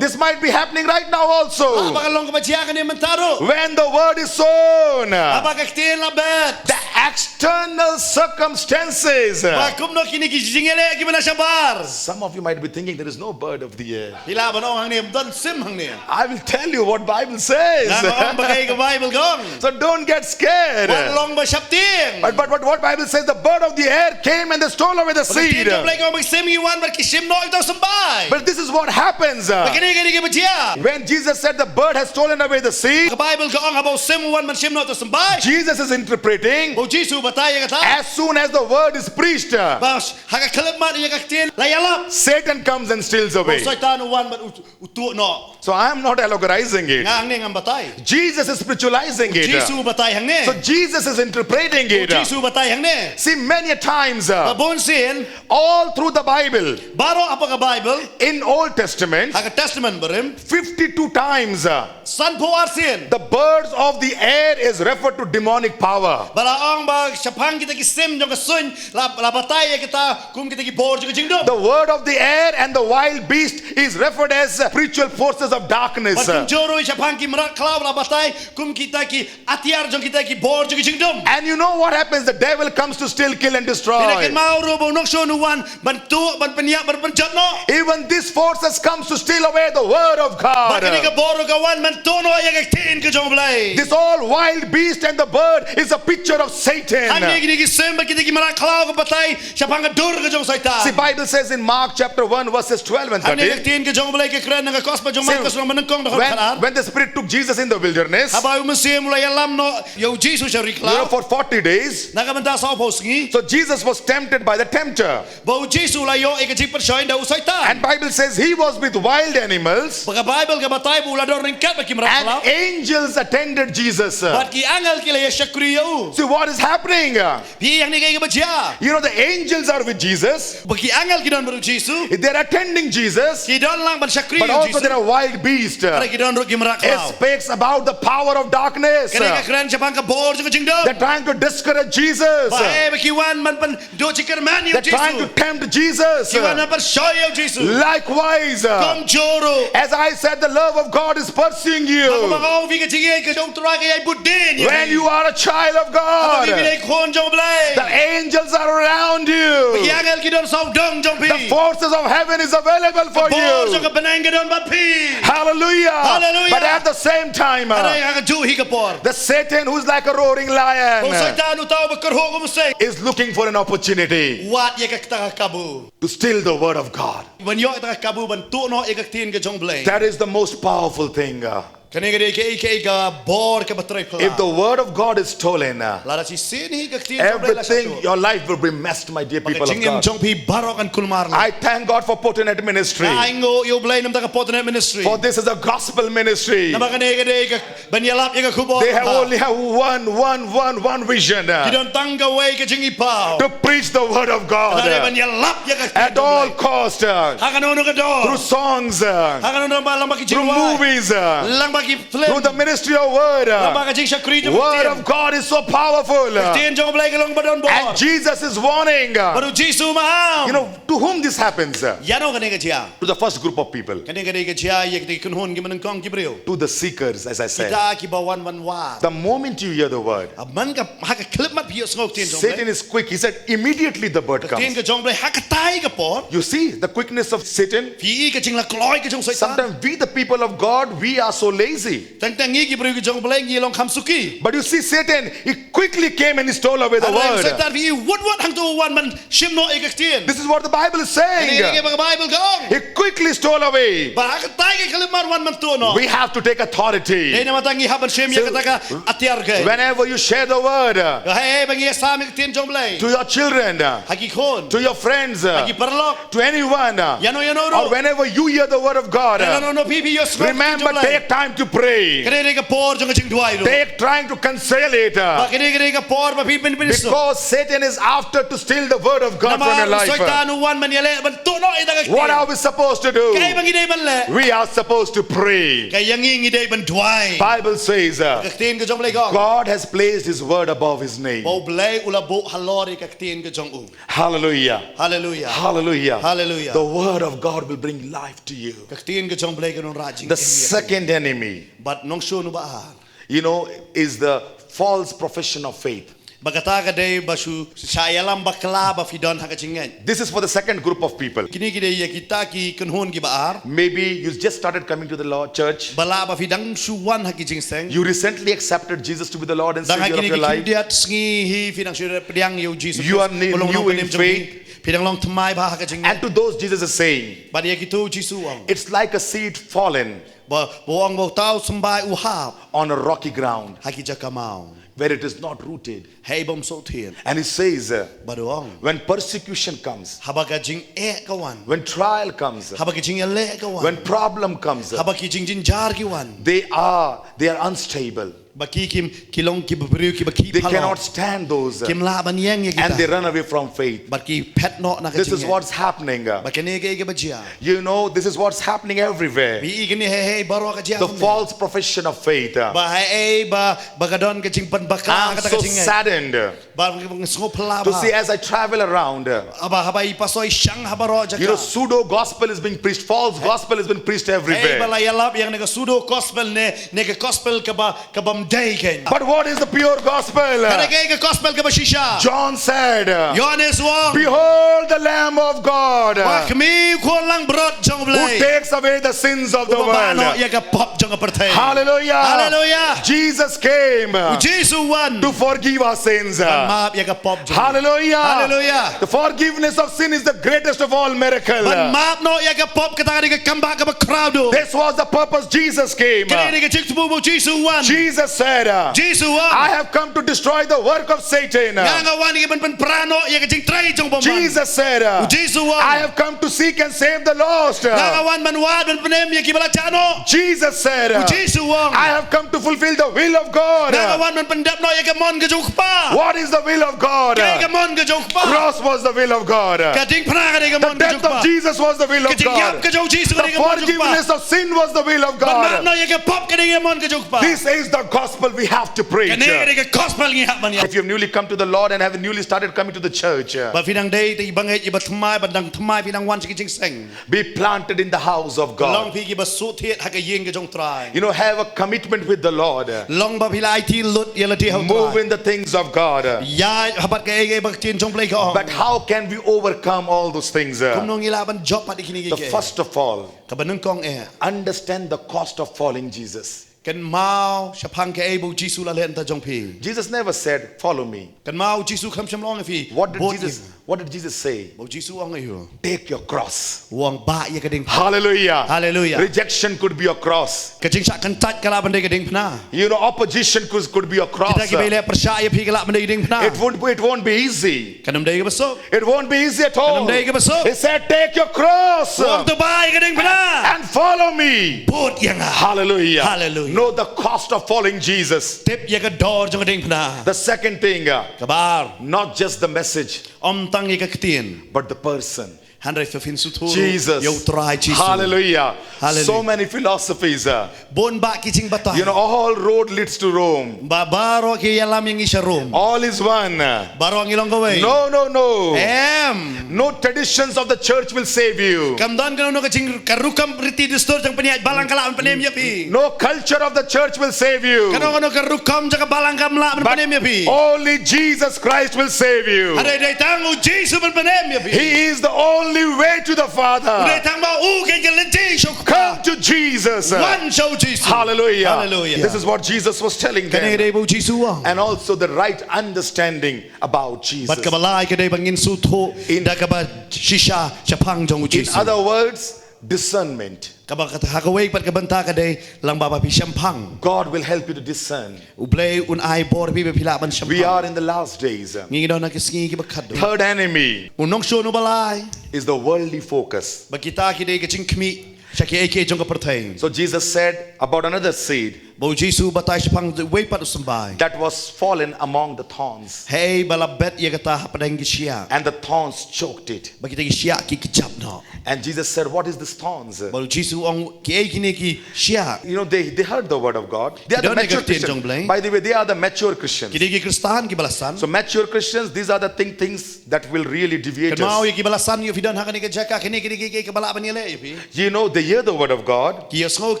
this might be happening right now also. Haba ka long kaba jia kane mynta ruh. When the word is sown, haba ka ktien la bet, the external circumstances. Ba kumno kine ki jingïaleh kiba na shabar. Some of you might be thinking there is no bird of the air. Phi lah ban ong hangne ym don sim hangne. I will tell you what Bible says. Ngan ong ba kaei ka Bible ka ong. So don't get scared. Wat long ba sheptieng. But, but, but what Bible says, the bird of the air came and they stole away the seed. Ka ktien jong U Blei ka ong ba ki sim ki wan bad ki shim noh ita u symbai. But this is what happens. Bad kane, kane kaba jia. When Jesus said the bird has stolen away the seed, ka Bible ka ong haba u sim u wan ban shim noh ita u symbai. Jesus is interpreting. Ba U Jisu u batai ïa kata. As soon as the word is preached, ba ha ka khyllipmat ïa ka ktien la ïalap, Satan comes and steals away. Ba u Soitan u wan bad u, u tuh noh. So I am not allegorizing it. Nga hangne ngam batai. Jesus is spiritualizing it. U Jisu u batai hangne. So Jesus is interpreting it. U Jisu u batai hangne. See, many a times, uh, ba bun sien, all through the Bible, baroh hapoh ka Bible, in Old Testament, ha ka Testament Barim, fifty-two times, uh, sanphew ar sien, the birds of the air is referred to demonic power. Ba la ong ba shaphang kita ki sim jong ka suiñ la, la batai ïa kita kum kita ki bor jong ka jingdum. The word of the air and the wild beast is referred as spiritual forces of darkness. Bad kumjuh ruh shaphang ki mrad khlaw la batai kum kita ki atiar jong kita ki bor jong ka jingdum. And you know what happens? The devil comes to steal, kill, and destroy. Phi la kynmaw ruh ba u nongshun u wan ban tuh, ban pynïap, ban pynjot noh. Even these forces comes to steal away the word of God. Bad kane ka bor ruh ka wan ban tuh noh ïa ka ktien ka jong U Blei. This all wild beast and the bird is a picture of Satan. Hangne kine ki sim bad kita ki mrad khlaw ka batai shaphang ka dur ka jong Soitan. See, Bible says in Mark chapter one, verses twelve and thirteen. Hangne ka ktien ka jong U Blei ka kren na ka gospel jong Markos lynnong ba nyngkong dkhot khatar. See, when, when the Spirit took Jesus in the wilderness, haba u Mynsiem u la ïalam noh ïa u Jisu sha ri khlaw, you know, for forty days. Na ka bynta sawphew sngi. So Jesus was tempted by the tempter. Ba u Jisu u la ïoh ïa ka jingpynshoi da u Soitan. And Bible says he was with wild animals. Ba ka Bible ka batai ba u la don ryngkat bad ki mrad khlaw. And angels attended Jesus. Bad ki angel ki la ïa shakri ïa u. See what is happening? Phi ïohi hangne kaei kaba jia? You know, the angels are with Jesus. Ba ki angel ki don bad u Jisu. They are attending Jesus. Ki don lang ban shakri ïa u Jisu. But also there are wild beasts. Hynrei ki don ruh ki mrad khlaw. It speaks about the power of darkness. Kane ka kren shaphang ka bor jong ka jingdum. They're trying to discourage Jesus. Ba eh ba ki wan ban pyn duh jingkyrmen ïa u Jisu. They're trying to tempt Jesus. Ki wan ban pynshoi ïa u Jisu. Likewise, uh, kumjuh ruh, as I said, the love of God is pursuing you. Haba nga ong ïa phi ka jingïeit ka jong U Trai ka ïai bud dien ïa phi. When you are a child of God, haba phi dei khun jong U Blei, the angels are around you. Ba ki angel ki don sawdong jong phi. The forces of heaven is available for you. Ka bor jong ka bneng ka don bad phi. Hallelujah. Hallelujah. But at the same time, uh, hynrei ha kajuh hi ka por, the Satan who's like a roaring lion, ba u Soitan uta uba kyrhuh kum u siej, is looking for an opportunity, wad ïa kata ka kabu, to steal the word of God. Ban ïoh ïa kata ka kabu ban tuh noh ïa ka ktien ka jong U Blei. That is the most powerful thing, uh, kane ka dei kaei kaei ka bor kaba trei phylla. If the word of God is stolen, uh, lada shisien hi ka ktien jong U Blei la shah tuh, everything, your life will be messed, my dear people of God. Ba ka jingim jong phi baroh kan kulmar noh. I thank God for Portinet Ministry. Nga ainguh ïa U Blei namar ka Portinet Ministry. For this is a gospel ministry. Namar kane ka dei ka ban ïalap ïa ka khubor. They have only have one, one, one, one vision, uh, ki don tang kawei ka jingïohi paw. To preach the word of God, uh, ka dei ban ïalap ïa ka ktien jong U Blei at all cost, uh, ha kano kano ka dor. Through songs, uh, ha kano kano ka dor, lang bad ki jingwai, through movies, uh, lang bad Ki film. Through the ministry of word. Namar ka jingshakri jong ka ktien. Word of God is so powerful. Ka ktien jong U Blei ka long ba don bor. And Jesus is warning. Bad U Jisu u ong. You know, to whom this happens? Ïano kane ka jia? To the first group of people. Kane ka dei ka jia ïa kita ki kynhun ki ba nyngkong ki briew. To the seekers, as I said. Kita ki ba wan ban wad. The moment you hear the word, ha man ka, ha ka khyllipmat phi ïohsngew ka ktien jong U Blei. Satan is quick. He said, "Immediately the word comes." Ka ktien ka jong U Blei ha katai ka por. You see the quickness of Satan? Phi i ka jinglakloi ka jong Soitan. Sometimes we, the people of God, we are so lazy. Tang tang ngi ki briew ki jong U Blei ngi long kham suki. But you see, Satan, he quickly came and he stole away the word. Hynrei Soitan phi i wut wut hangto u wan ban shim noh ïa ka ktien. This is what the Bible is saying. Kane ka ba ka Bible ka ong. He quickly stole away. Ba ha katai ka khyllipmat u wan ban tuh noh. We have to take authority. Dei namar kata ngi hap ban shim ïa kata ka atiar ka. So, whenever you share the word, haba ngi ïasam ïa ka ktien jong U Blei. To your children, ha ki khun. To your friends, ha ki paralok. To anyone, ïano ïano ruh. Or whenever you hear the word of God, ïano ïano phi phi ïohsngew ka ktien jong U Blei. Remember, take time to pray. Ka dei ka por jong ka jingduwai ruh. Take time to conciliate. Ba ka dei ka por ba phin pynbeit. Because Satan is after to steal the word of God from your life. Namar u Soitan u wan ban ïaleh ban tuh noh ïa kata ka ktien. What are we supposed to do? Kaei ba ngi dei ban leh? We are supposed to pray. Ka ïa ngi ngi dei ban duwai. Bible says, uh, ka ktien ka jong U Blei ka ong, God has placed his word above his name. Ba U Blei u la buh halor ïa ka ktien ka jong u. Hallelujah. Hallelujah. Hallelujah. Hallelujah. The word of God will bring life to you. Ka ktien ka jong U Blei kan wanrah jingim ïa phi. The second enemy, bad nongshun uba ar, you know, is the false profession of faith. Ba kata ka dei ba shu shah ïalam bakla ba phi don ha ka jingngeit. This is for the second group of people. Kine ki dei ïa kita ki kynhun kiba ar. Maybe you just started coming to the Lord church. Ba lah ba phi dang shu wan ha ki jingseng. You recently accepted Jesus to be the Lord and Savior of your life. Dang ha kine ki khyndiat sngi hi phi dang shu pdiang ïa u Jisu Khrist ba long u nongpynim jong phi. Phi dang long thymmai bha ha ka jingngeit. And to those, Jesus is saying, bad ïa kito u Jisu u ong, it's like a seed fallen, ba, ba u ong ba uta u symbai u hap on a rocky ground, ha ki jaka maw, where it is not rooted. Haei bym soh thied. And he says, uh, bad u ong, when persecution comes, haba ka jingeh ka wan, when trial comes, haba ka jingïaleh ka wan, when problem comes, haba ki jingjynjar ki wan, they are, they are unstable. Ba ki kim, ki long kiba briew kiba khih phalok. They cannot stand those. Kim lah ban ïeng ïa kita. And they run away from faith. Bad ki phet noh na ka jingngeit. This is what's happening. Ba kane kaei kaba jia. You know, this is what's happening everywhere. Phi i kane haei haei baroh ka jia. The false profession of faith. Ba haei ba, ba ka don ka jingpynbakla kata ka jingngeit. I'm so saddened. Ba ngi sngewphylla bha. To see, as I travel around, haba, haba i pasoi shang ha baroh jaka. You know, pseudo gospel is being preached, false gospel has been preached everywhere. Haba la ïalap ïa kane ka pseudo gospel ne, ne ka gospel kaba, kabym dei kein. But what is the pure gospel? Hynrei kaei ka gospel kaba shisha? John said, Ïoannis u ong, "Behold the Lamb of God, ba khmih u khun langbrot jong U Blei, who takes away the sins of the world." Uba bah noh ïa ka pop jong ka pyrthei. Hallelujah. Hallelujah. Jesus came, u Jisu u wan, to forgive our sins. Ban map ïa ka pop jong. Hallelujah. Hallelujah. The forgiveness of sin is the greatest of all miracle. Ban map noh ïa ka pop kata ka dei ka kambah kaba khraw duh. This was the purpose Jesus came. Kane ka dei ka jingthmu ba u Jisu u wan. Jesus said, Jisu u ong, "I have come to destroy the work of Satan." Nga nga wan ïa ban pynpra noh ïa ka jingtrei jong u bymman. Jesus said, u Jisu u ong, "I have come to seek and save the lost." Nga nga wan ban wad ban pynim ïa kiba la jah noh. Jesus said, u Jisu u ong, "I have come to fulfill the will of God." Nga nga wan ban pyndep noh ïa ka mon ka jong u Kpa. What is the will of God? Kaei ka mon ka jong u Kpa? Cross was the will of God. Ka diengphna ka dei ka mon ka jong u Kpa. The death of Jesus was the will of God. Ka jingïap ka jong u Jisu ka dei ka mon ka jong u Kpa. The forgiveness of sin was the will of God. Ban map noh ïa ka pop ka dei ka mon ka jong u Kpa. This is the gospel we have to preach. Kane ka dei ka gospel ngi hap ban ïa. If you have newly come to the Lord and have newly started coming to the church, ba phi dang dei te i bangeit iba thymmai, ba dang thymmai phi dang wan sha ki jingseng. Be planted in the house of God. Long phi kiba suk thied ha ka ïing ka jong u Trai. You know, have a commitment with the Lord. Long ba phi la aiti lut ïa lade ha u Trai. Move in the things of God. Ïaid ha bad kaei kaei ba ka ktien jong u Blei ka ong. But how can we overcome all those things? Kumno ngi lah ban jop pat ïa kine kiei kiei? The first of all, kaba nyngkong eh, understand the cost of following Jesus. Kynmaw shaphang kaei ba u Jisu u la leh na ka bynta jong phi. Jesus never said, "Follow me." Kynmaw u Jisu kam shym la ong ïa phi, "Bud ïa nga." What did Jesus, what did Jesus say? Ba u Jisu u ong ïa u, "Take your cross." U ong, "Bah ïa ka diengphna." Hallelujah. Hallelujah. Rejection could be a cross. Ka jingshah kyntait ka lah ban dei ka diengphna. You know, opposition could, could be a cross. Kita kiba leh pyrshah ïa phi ka lah ban dei ka diengphna. It won't, it won't be easy. Kan ym dei kaba suk. It won't be easy at all. Kan ym dei kaba suk. He said, "Take your cross." U ong, "To bah ïa ka diengphna. And follow me." Bud ïa nga. Hallelujah. Hallelujah. Know the cost of following Jesus. Tip ïa ka dor jong ka diengphna. The second thing, uh, kaba ar, not just the message, ym tang ïa ka ktien, but the person. Hynrei phi, phin sngewthuh ruh ïa U Trai Jisu. Hallelujah. Hallelujah. So many philosophies. Uh, Bun bah ki jingbatai. You know, all road leads to Rome. Ba baroh ki ïalam ïa ngi sha Rom. All is one. Baroh ngi long kawei. No, no, no. Em. No traditions of the church will save you. Kam don kano kano ka jing, ka rukom riti dustur jong pynïaid balang ka lah ban pynim ïa phi. No culture of the church will save you. Kano kano ka rukom jong ka balang kam lah ban pynim ïa phi. But only Jesus Christ will save you. Hynrei dei tang U Jisu ban pynim ïa phi. He is the only way to the Father. Dei tang ba u ka lynti sha U Kpa. Come to Jesus. Wan sha U Jisu. Hallelujah. Hallelujah. This is what Jesus was telling them. Kane dei ba U Jisu u ong. And also the right understanding about Jesus. Bad kaba lai ka dei ba ngin sngewthuh da kaba shisha shaphang jong U Jisu. In other words, discernment. Kaba kata ha kawei pat ka bynta ka dei lang ba ba phi shemphang. God will help you to discern. U Blei un ai bor phi ba phi lah ban shemphang. We are in the last days. Ngi don ha ki sngi kiba khatduh. Third enemy. U nongshun uba lai is the worldly focus. Ba kita ki dei ka jingkhmih sha kiei kiei jong ka pyrthei. So Jesus said about another seed. Ba U Jisu u batai shaphang uwei pat u symbai. That was fallen among the thorns. Hei ba la bet ïa kata hapdeng ki shiah. And the thorns choked it. Ba kita ki shiah ki kjap noh. And Jesus said, "What is this thorns?" Ba U Jisu u ong, kiei kine ki shiah. You know, they, they heard the word of God. They are the mature Christians. By the way, they are the mature Christians. Ki dei ki Khristan kiba la san. So mature Christians, these are the thing, things that will really deviate us. Kynmaw ïa kiba la san, ïa phi don ha kane ka jaka, kine ki dei ki, ki, kiba lah ban ïaleh ïa phi. You know, they hear the word of God. Ki ïohsngew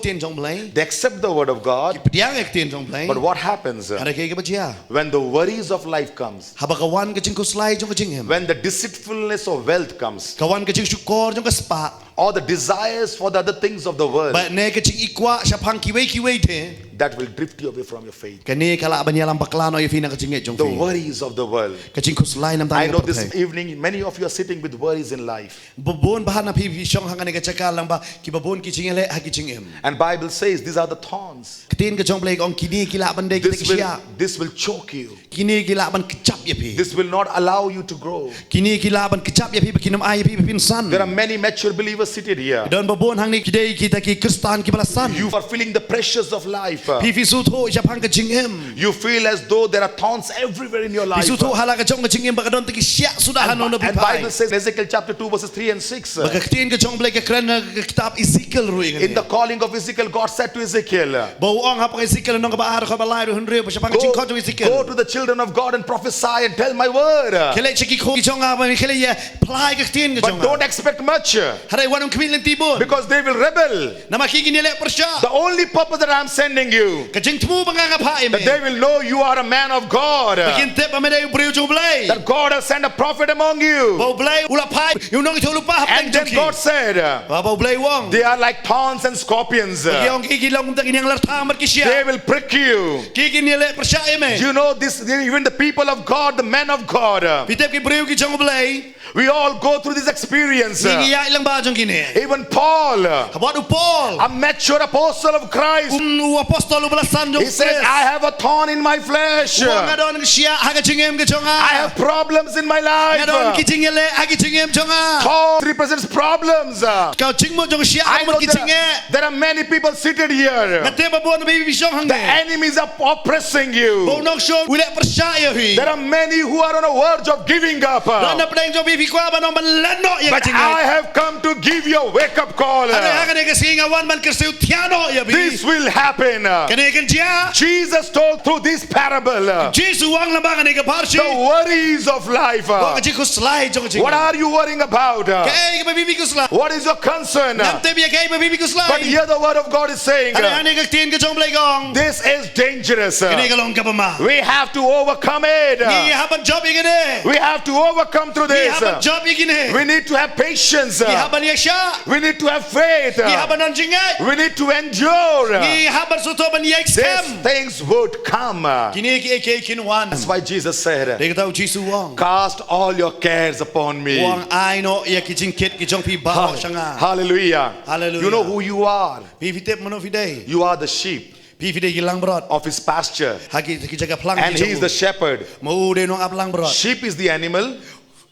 ktien jong U Blei. They accept the word of God. Ki pdiang ïa ktien jong U Blei. But what happens, uh, hynrei kaei kaba jia? When the worries of life comes, haba ka wan ka jingkhuslai jong ka jingim. When the deceitfulness of wealth comes, ka wan ka jingshukor jong ka spah. Or the desires for the other things of the world. Ba ne ka jingikwah shaphang kiwei kiwei de. That will drift you away from your faith. Kane ka lah ban ïalam bakla noh ïa phi na ka jingngeit jong phi. The worries of the world. Ka jingkhuslai namar ka pyrthei. I know this evening, many of you are sitting with worries in life. Ba bun bah na phi phi shong ha kane ka jaka lang ba kiba bun ki jingïaleh ha ki jingim. And Bible says these are the thorns. Ktien ka jong U Blei ka ong kine ki lah ban dei kita ki shiah. This will, this will choke you. Kine ki lah ban kjap ïa phi. This will not allow you to grow. Kine ki lah ban kjap ïa phi ba kin ym ai ïa phi ba phin san. There are many mature believers seated here. Don ba bun hangne ki dei kita ki Khristan kiba la san. You are feeling the pressures of life. Phi phi sngewthuh shaphang ka jingim. You feel as though there are thorns everywhere in your life. Phi sngewthuh ha la ka jong ka jingim ba ka don tang ki shiah suda hano hano. And Bible says, Ezekiel chapter two, verses three and six. Ba ka ktien ka jong U Blei ka kren ha ka kitab Ezekiel ruh ïa kane. In the calling of Ezekiel, God said to Ezekiel, ba u ong ha pdeng Ezekiel lynnong kaba ar, kaba lai, ruh hynriew, ba shaphang ka jingkhot jong Ezekiel. Go to the children of God and prophesy and tell my word. Khie leit sha ki khun ki jong nga, ba khie leit ïa pynlait ka ktien ka jong nga. But don't expect much. Hynrei wat ym khmih lynti bun. Because they will rebel. Namar ki kin ïaleh pyrshah. The only purpose that I am sending you, ka jingthmu ba nga nga phah ïa me, that they will know you are a man of God. Ba kin tip ba me dei u briew jong U Blei. That God has sent a prophet among you. Ba U Blei u la phah ïa u nongïathuhlypa hapdeng jong ki. And then God said, ba, ba U Blei u ong, they are like thorns and scorpions. Ba ki ong ki, ki long kum ki niang larthang bad ki shiah. They will prick you. Ki kin ïaleh pyrshah ïa me. You know this, even the people of God, the men of God. Phi tip ki briew ki jong U Blei. We all go through this experience. Ngi ngi ïaid lyngba jong kine. Even Paul, ha bad u Paul, a mature apostle of Christ, um, u apostol uba la san jong U Khrist, he says, "I have a thorn in my flesh." U ong nga don ka shiah ha ka jingim ka jong nga. "I have problems in my life." Nga don ki jingïaleh ha ka jingim jong nga. Thorn represents problems. Ka jingmut jong ka shiah ka mut ki jingeh. There are many people seated here. Nga tip ba bun na phi phi shong hangne. The enemies are oppressing you. Ba u nongshun u leh pyrshah ïa phi. There are many who are on a verge of giving up. Don na pdeng jong phi phi kwah ban ong ban leh noh ïa ka jingngeit. But I have come to give you a wake up call. Hynrei ha kane ka sngi nga wan ban kyrsiew thiah noh ïa phi. This will happen. Kane kan jia. Jesus told through this parable, Jisu u ong lyngba kane ka pharshi, the worries of life. Ba ka jingkhuslai jong ka jingim. What are you worrying about? Kaei kaba phi phi khuslai? What is your concern? Ngam tip ïa kaei ba phi phi khuslai. But here the word of God is saying, hynrei hangne ka ktien ka jong U Blei ka ong, this is dangerous. Kane ka long kaba ma. We have to overcome it. Ngi hap ban jop ïa kine. We have to overcome through this. Ngi hap ban jop ïa kine. We need to have patience. Ngi hap ban ïaishah. We need to have faith. Ngi hap ban don jingngeit. We need to endure. Ngi hap ban sngewthuh ban ïaid skhem. These things would come. Kine kiei kiei kin wan. That's why Jesus said, dei kata U Jisu u ong, "Cast all your cares upon me." U ong ai noh ïa ki jingkit ki jong phi baroh sha nga. Hallelujah. Hallelujah. You know who you are. Phi phi tip mano phi dei. You are the sheep. Phi phi dei ki langbrot. Of his pasture. Ha ki, ki jaka phlang ki jong u. And he is the shepherd. Ma u dei u nongap langbrot. Sheep is the animal.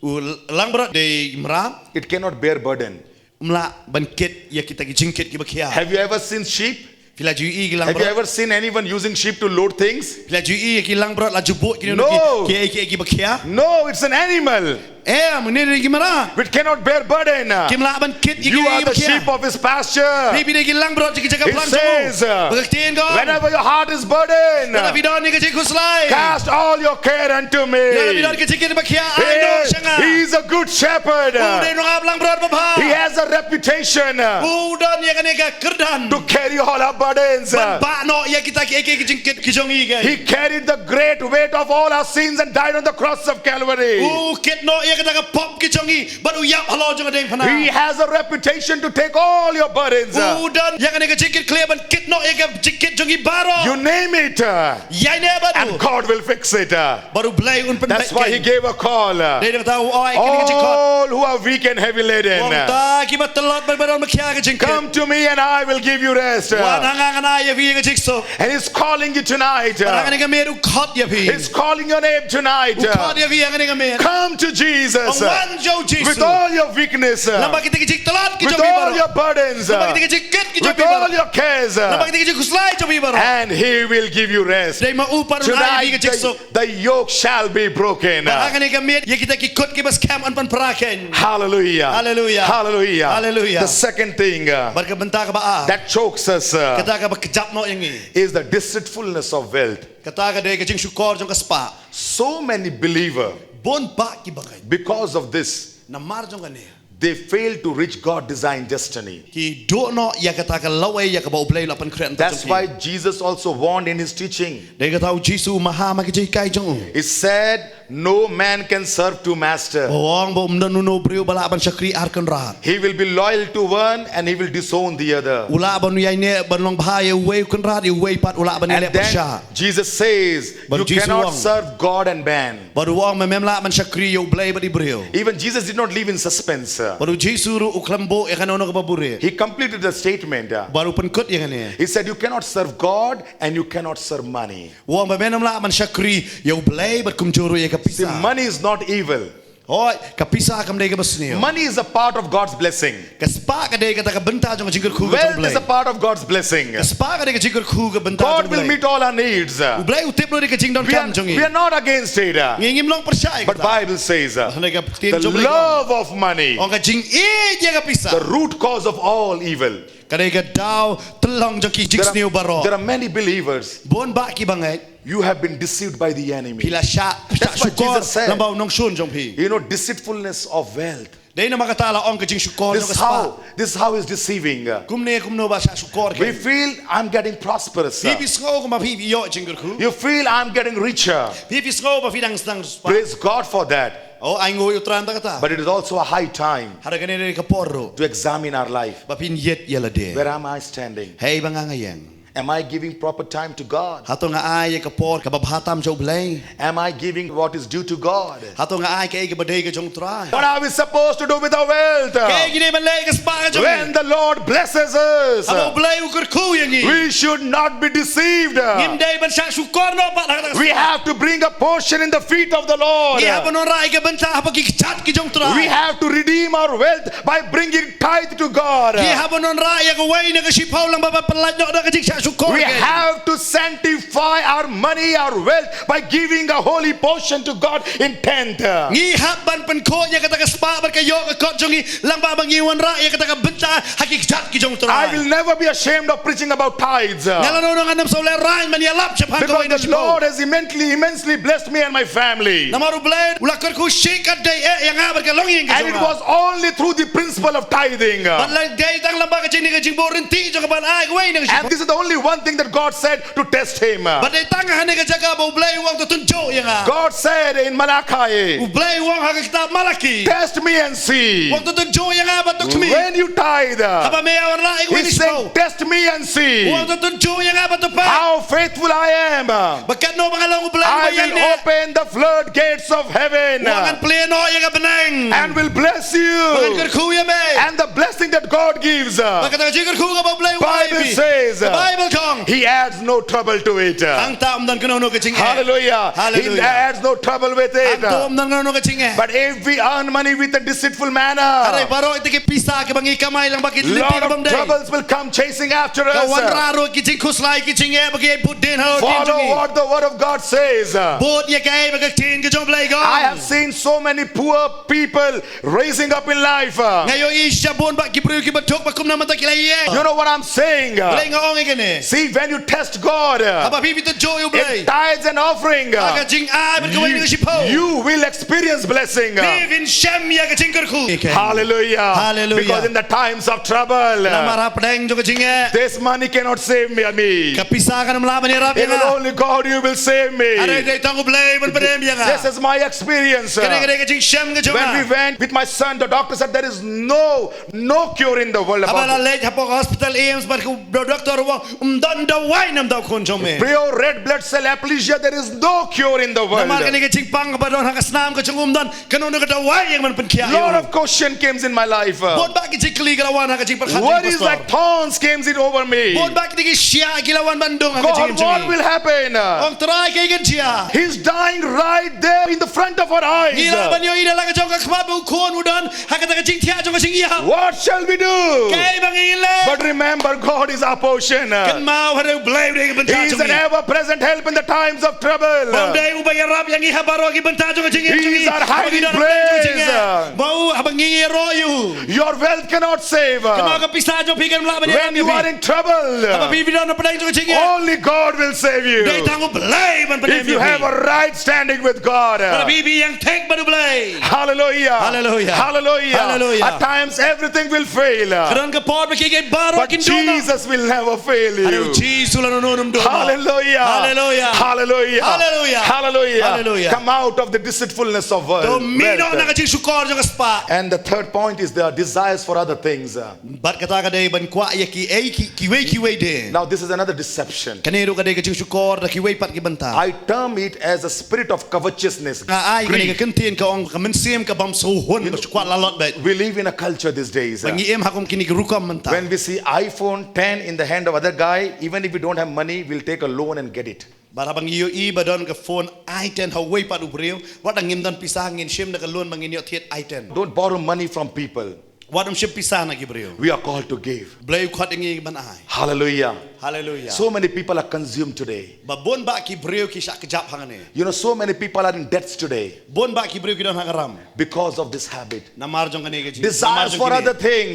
U langbrot dei mrad. It cannot bear burden. Um lah ban kit ïa kita ki jingkit kiba khia. Have you ever seen sheep? Phi la ju ïohi ki langbrot? Have you ever seen anyone using sheep to load things? Phi la ju ïohi ki langbrot la ju buh kino kino ki, ki, ki, kiba khia? No, it's an animal. Em, ne ki mrad. Which cannot bear burden. Kim lah ban kit ïa ki. You are the sheep of his pasture. Phi phi dei ki langbrot jong ki jaka phlang jong u. He says, ba ka ktien ka ong, whenever your heart is burdened, lada phi don ïa ka jingkhuslai, cast all your care unto me. Lada phi don ka jingkit ba khia, ai noh sha nga. He is a good shepherd. U dei u nongap langbrot babha. He has a reputation, u don ïa kane ka kyrdan, to carry all our burdens. Ban bah noh ïa kita ki, ki, ki jingkit ki jong ngi. He carried the great weight of all our sins and died on the cross of Calvary. U kit noh ïa kata ka pop ki jong ngi bad u ïap halor jong ka diengphna. He has a reputation to take all your burdens. U don ïa kane ka jingkit khlieh ban kit noh ïa ka jingkit jong ngi baroh. You name it, uh, ïa ne bad u, and God will fix it, uh. Bad U Blei un pynbeit. That's why he gave a call, uh, dei na kata u ai kane ka jingkhot. All who are weak and heavy laden, u ong, uh, kita kiba tlot bad ba don ba khia ka jingkit, come to me and I will give you rest, uh. Wan ha nga, ngan ai ïa phi ka jingsuk. And he's calling you tonight, uh. Bad ha kane ka miet u khot ïa phi. He's calling your name tonight, uh. U khot ïa phi ha kane ka miet. Come to Jesus, uh, ong, wan sha u Jisu, with all your weakness, uh, lyngba kita ki jingtlot ki jong phi baroh, with all your burdens, uh, lyngba kita ki jingkit ki jong phi baroh, with all your cares, uh, lyngba kita ki jingkhuslai jong phi baroh. And he will give you rest. Dei ma u pat un ai ïa phi ka jingsuk. Tonight, the, the yoke shall be broken. Bad ha kane ka miet ïa kita ki kut kiba skhem yn pynpra khein. Hallelujah. Hallelujah. Hallelujah. Hallelujah. The second thing, uh, bad ka bynta kaba ar, that chokes us, uh, kata kaba kjap noh ïa ngi, is the deceitfulness of wealth. Kata ka dei ka jingshukor jong ka spah. So many believer, bun bah ki bangeit, because of this, namar jong kane, they fail to reach God designed destiny. Ki duh noh ïa kata ka lawei ïa kaba U Blei u la pynkhreh. That's why Jesus also warned in his teaching. Dei kata u Jisu u maham ha ki jinghikai jong u. He said, no man can serve two masters. U ong ba ym don uno u briew ba lah ban shakri ar kynrad. He will be loyal to one and he will disown the other. U lah ban ïaineh ban long bha ïa uwei u kynrad, ïa uwei pat u lah ban ïaleh pyrshah. And then Jesus says, you cannot serve God and man. Bad u ong, mem lah ban shakri ïa U Blei bad i briew. Even Jesus did not leave in suspense. Bad u Jisu ruh u khlem buh ïa kano kano kaba buhrieh. He completed the statement. Bad u pynkut ïa kane. He said, you cannot serve God and you cannot serve money. U ong ba mem lah ban shakri ïa U Blei bad kumjuh ruh ïa ka pisa. See, money is not evil. Hooid, ka pisa kam dei kaba sniew. Money is a part of God's blessing. Ka spah ka dei kata ka bynta jong ka jingkyrkhu ka jong U Blei. Wealth is a part of God's blessing. Ka spah ka dei ka jingkyrkhu ka bynta jong U Blei. God will meet all our needs. U Blei u tip noh ïa ka jingdonkam jong ngi. We are, we are not against it. Ngi ngim long pyrshah ïa kata. But Bible says, uh, hynrei ka ktien jong U Blei ka ong, the love of money, ong ka jingïeit ïa ka pisa, the root cause of all evil. Ka dei ka daw tyllong jong ki jingsniew baroh. There are, there are many believers. Bun bah ki bangeit. You have been deceived by the enemy. Phi la shah, shah shukor lyngba u nongshun jong phi. That's what Jesus said. You know, deceitfulness of wealth. Dei namar kata la ong ka jingshukor jong ka spah. This is how, this is how he's deceiving. Kumne kumno ba shah shukor. We feel, I'm getting prosperous, sir. Phi phi sngew kumba phi ïoh jingkyrkhu. You feel, I'm getting richer. Phi phi sngew ba phi dang sdang spah. Praise God for that. Oh, ai nguh ïa U Trai na kata. But it is also a high time, hynrei kane dei ka por ruh, to examine our life, ba phin ïeit ïa lade. Where am I standing? Hei ba nga nga ïeng. Am I giving proper time to God? Hato nga ai ïa ka por kaba bha tam sha U Blei? Am I giving what is due to God? Hato nga ai kaei kaba dei ka jong U Trai? What are we supposed to do with our wealth? Kaei ngi dei ban leh ïa ka spah ka jong ngi? When the Lord blesses us, haba U Blei u kyrkhu ïa ngi, we should not be deceived. Ngim dei ban shah shukor noh pat ha kata ka spah. We have to bring a portion in the feet of the Lord. Ngi hap ban wanrah ïa ka bynta ha ki kjat ki jong U Trai. We have to redeem our wealth by bringing tithe to God. Ngi hap ban wanrah ïa kawei na ka shiphew lyngba ban pyllait noh da ka jingshah shukor. We have to sanctify our money, our wealth by giving a holy portion to God in tenth. Ngi hap ban pynkhuid ïa kata ka spah bad ka ïoh ka kot jong ngi lyngba ba ngi wanrah ïa kata ka bynta ha ki kjat ki jong U Trai. I will never be ashamed of preaching about tithes. Nga la ong ngan ym sngewlehraiñ ban ïalap shaphang kawei na shiphew. Because the Lord has immensely, immensely blessed me and my family. Namar U Blei u la kyrkhu shikatdei eh ïa nga bad ka longïing ka jong nga. And it was only through the principle of tithing. Bad la dei tang lyngba ka jingkit ka jingbuh rynti jong ka ban ai kawei na ka shiphew. And this is the only one thing that God said to test him. Bad dei tang hangne ka jaka ba U Blei u ong to tynjuh ïa nga. God said in Malachi, U Blei u ong ha ka kitab Malaki, test me and see. U ong to tynjuh ïa nga bad to khmih. When you tithe, haba me wanrah ïa kawei na shiphew. He's saying, test me and see. U ong to tynjuh ïa nga bad to peit. How faithful I am. Ba katno ba nga long U Blei uba ïaineh. I will open the floodgates of heaven. U ong ngan plie noh ïa ka bneng. And will bless you. Bad ngan kyrkhu ïa me. And the blessing that God gives, bad kata ka jingkyrkhu kaba U Blei u ai ïa phi, Bible says, ka Baibl ka ong, he adds no trouble to it. Hangta ym don kano kano ka jingeh. Hallelujah. Hallelujah. He There's no trouble with it. Hangto ym don kano kano ka jingeh. But if we earn money with a deceitful manner, Hynrei baroh ita ki pisa kiba ngi kamai lyngba ki lynti kiba ym dei, lot of troubles will come chasing after us. Ka wanrah ruh ki jingkhuslai ki jingeh ba ki ïai bud dien halor ki jong ngi. Follow what the word of God says. Bud ïa kaei ba ka ktien ka jong U Blei ka ong. I have seen so many poor people raising up in life. Nga ïohi shisha bun bah ki briew kiba duk ba kumno mynta ki la ïeng. You know what I'm saying? Balei nga ong ïa kane? See, when you test God, Haba phi phi test ïa U Blei, in tithes and offering, ha ka jingai bad kawei ka shiphew, you will experience blessing. Phi phin shem ïa ka jingkyrkhu. Hallelujah. Hallelujah. Because in the times of trouble, Namar hapdeng jong ka jingeh, this money cannot save me, me. Ka pisa kan ym lah ban ïarap ïa nga. It is only God who will save me. Hynrei dei tang U Blei ban pyndem ïa nga. This is my experience. Kane ka dei ka jingshem ka jong nga. When we went with my son, the doctor said there is no, no cure in the world about it. Haba la leit hapoh hospital AIIMS bad ka doktor u ong ym don dawai na ka bynta u khun jong me. Pure red blood cell aplasia, there is no cure in the world. Namar kane ka jingpang kaba don ha ka snam ka jong u ym don kano kano ka dawai ïa ka ban pynkhiah ïa u. Lot of question comes in my life. Bun bah ki jingkylli ki la wan ha ka jingpyrkhat jong ngi, Pastor. Worries like thorns comes in over me. Bun bah ki shiah ki la wan ban dung ha ka jingim jong ngi. God, what will happen? Ong Trai, kaei kan jia? He's dying right there in the front of our eyes. Ngi lah ban ïohi da la ka jong ka khmat ba u khun u don ha kata ka jingthiah jong ka jingïap. What shall we do? Kaei ba ngin leh? But remember, God is our portion. Kynmaw, hynrei U Blei u dei ka bynta jong ngi. He is an ever-present help in the times of trouble. Ba u dei uba ïarap ïa ngi ha baroh ki bynta jong ka jingim jong ngi. He is our hiding place. Ba u, haba ngi ïaroh ïa u, your wealth cannot save. Kynmaw, ka pisa jong phi kam lah ban ïarap ïa phi. When you are in trouble, haba phi phi don hapdeng jong ka jingeh, only God will save you. Dei tang U Blei ban pyndem ïa phi. If you have a right standing with God. Lada phi phi ïeng thik bad U Blei. Hallelujah. Hallelujah. Hallelujah. Hallelujah. At times everything will fail. Ka don ka por ba kiei kiei baroh kin duh noh. But Jesus will never fail you. Hynrei U Jisu lano lano um duh noh. Hallelujah. Hallelujah. Hallelujah. Hallelujah. Hallelujah. Hallelujah. Come out of the deceitfulness of world, wealth. To mih noh na ka jingshukor jong ka spah. And the third point is the desires for other things. Bad kata ka dei ban kwah ïa kiei ki, kiwei kiwei de. Now this is another deception. Kane ruh ka dei ka jingshukor da kiwei pat ki bynta. I term it as a spirit of covetousness. Nga ai kane ka kyntien ka ong ka mynsiem ka bym sngewhun, ba shu kwah lalot beit. We live in a culture these days. Ba ngi im ha kum kine ki rukom mynta. When we see iPhone ten in the hand of other guy, even if we don't have money, we'll take a loan and get it. Bad haba ngi ïohi ba don ka phone i ten ha uwei pat u briew, wat la ngim don pisa ngin shim da ka loan ba ngin ïoh thied i ten. Don't borrow money from people. Wat ym shim pisa na ki briew. We are called to give. Blei u khot ïa ngi ban ai. Hallelujah. Hallelujah. So many people are consumed today. Ba bun bah ki briew ki shah kjap hangne. You know, so many people are in debts today. Bun bah ki briew ki don ha ka ram. Because of this habit. Namar jong kane ka jing-, desires for other thing.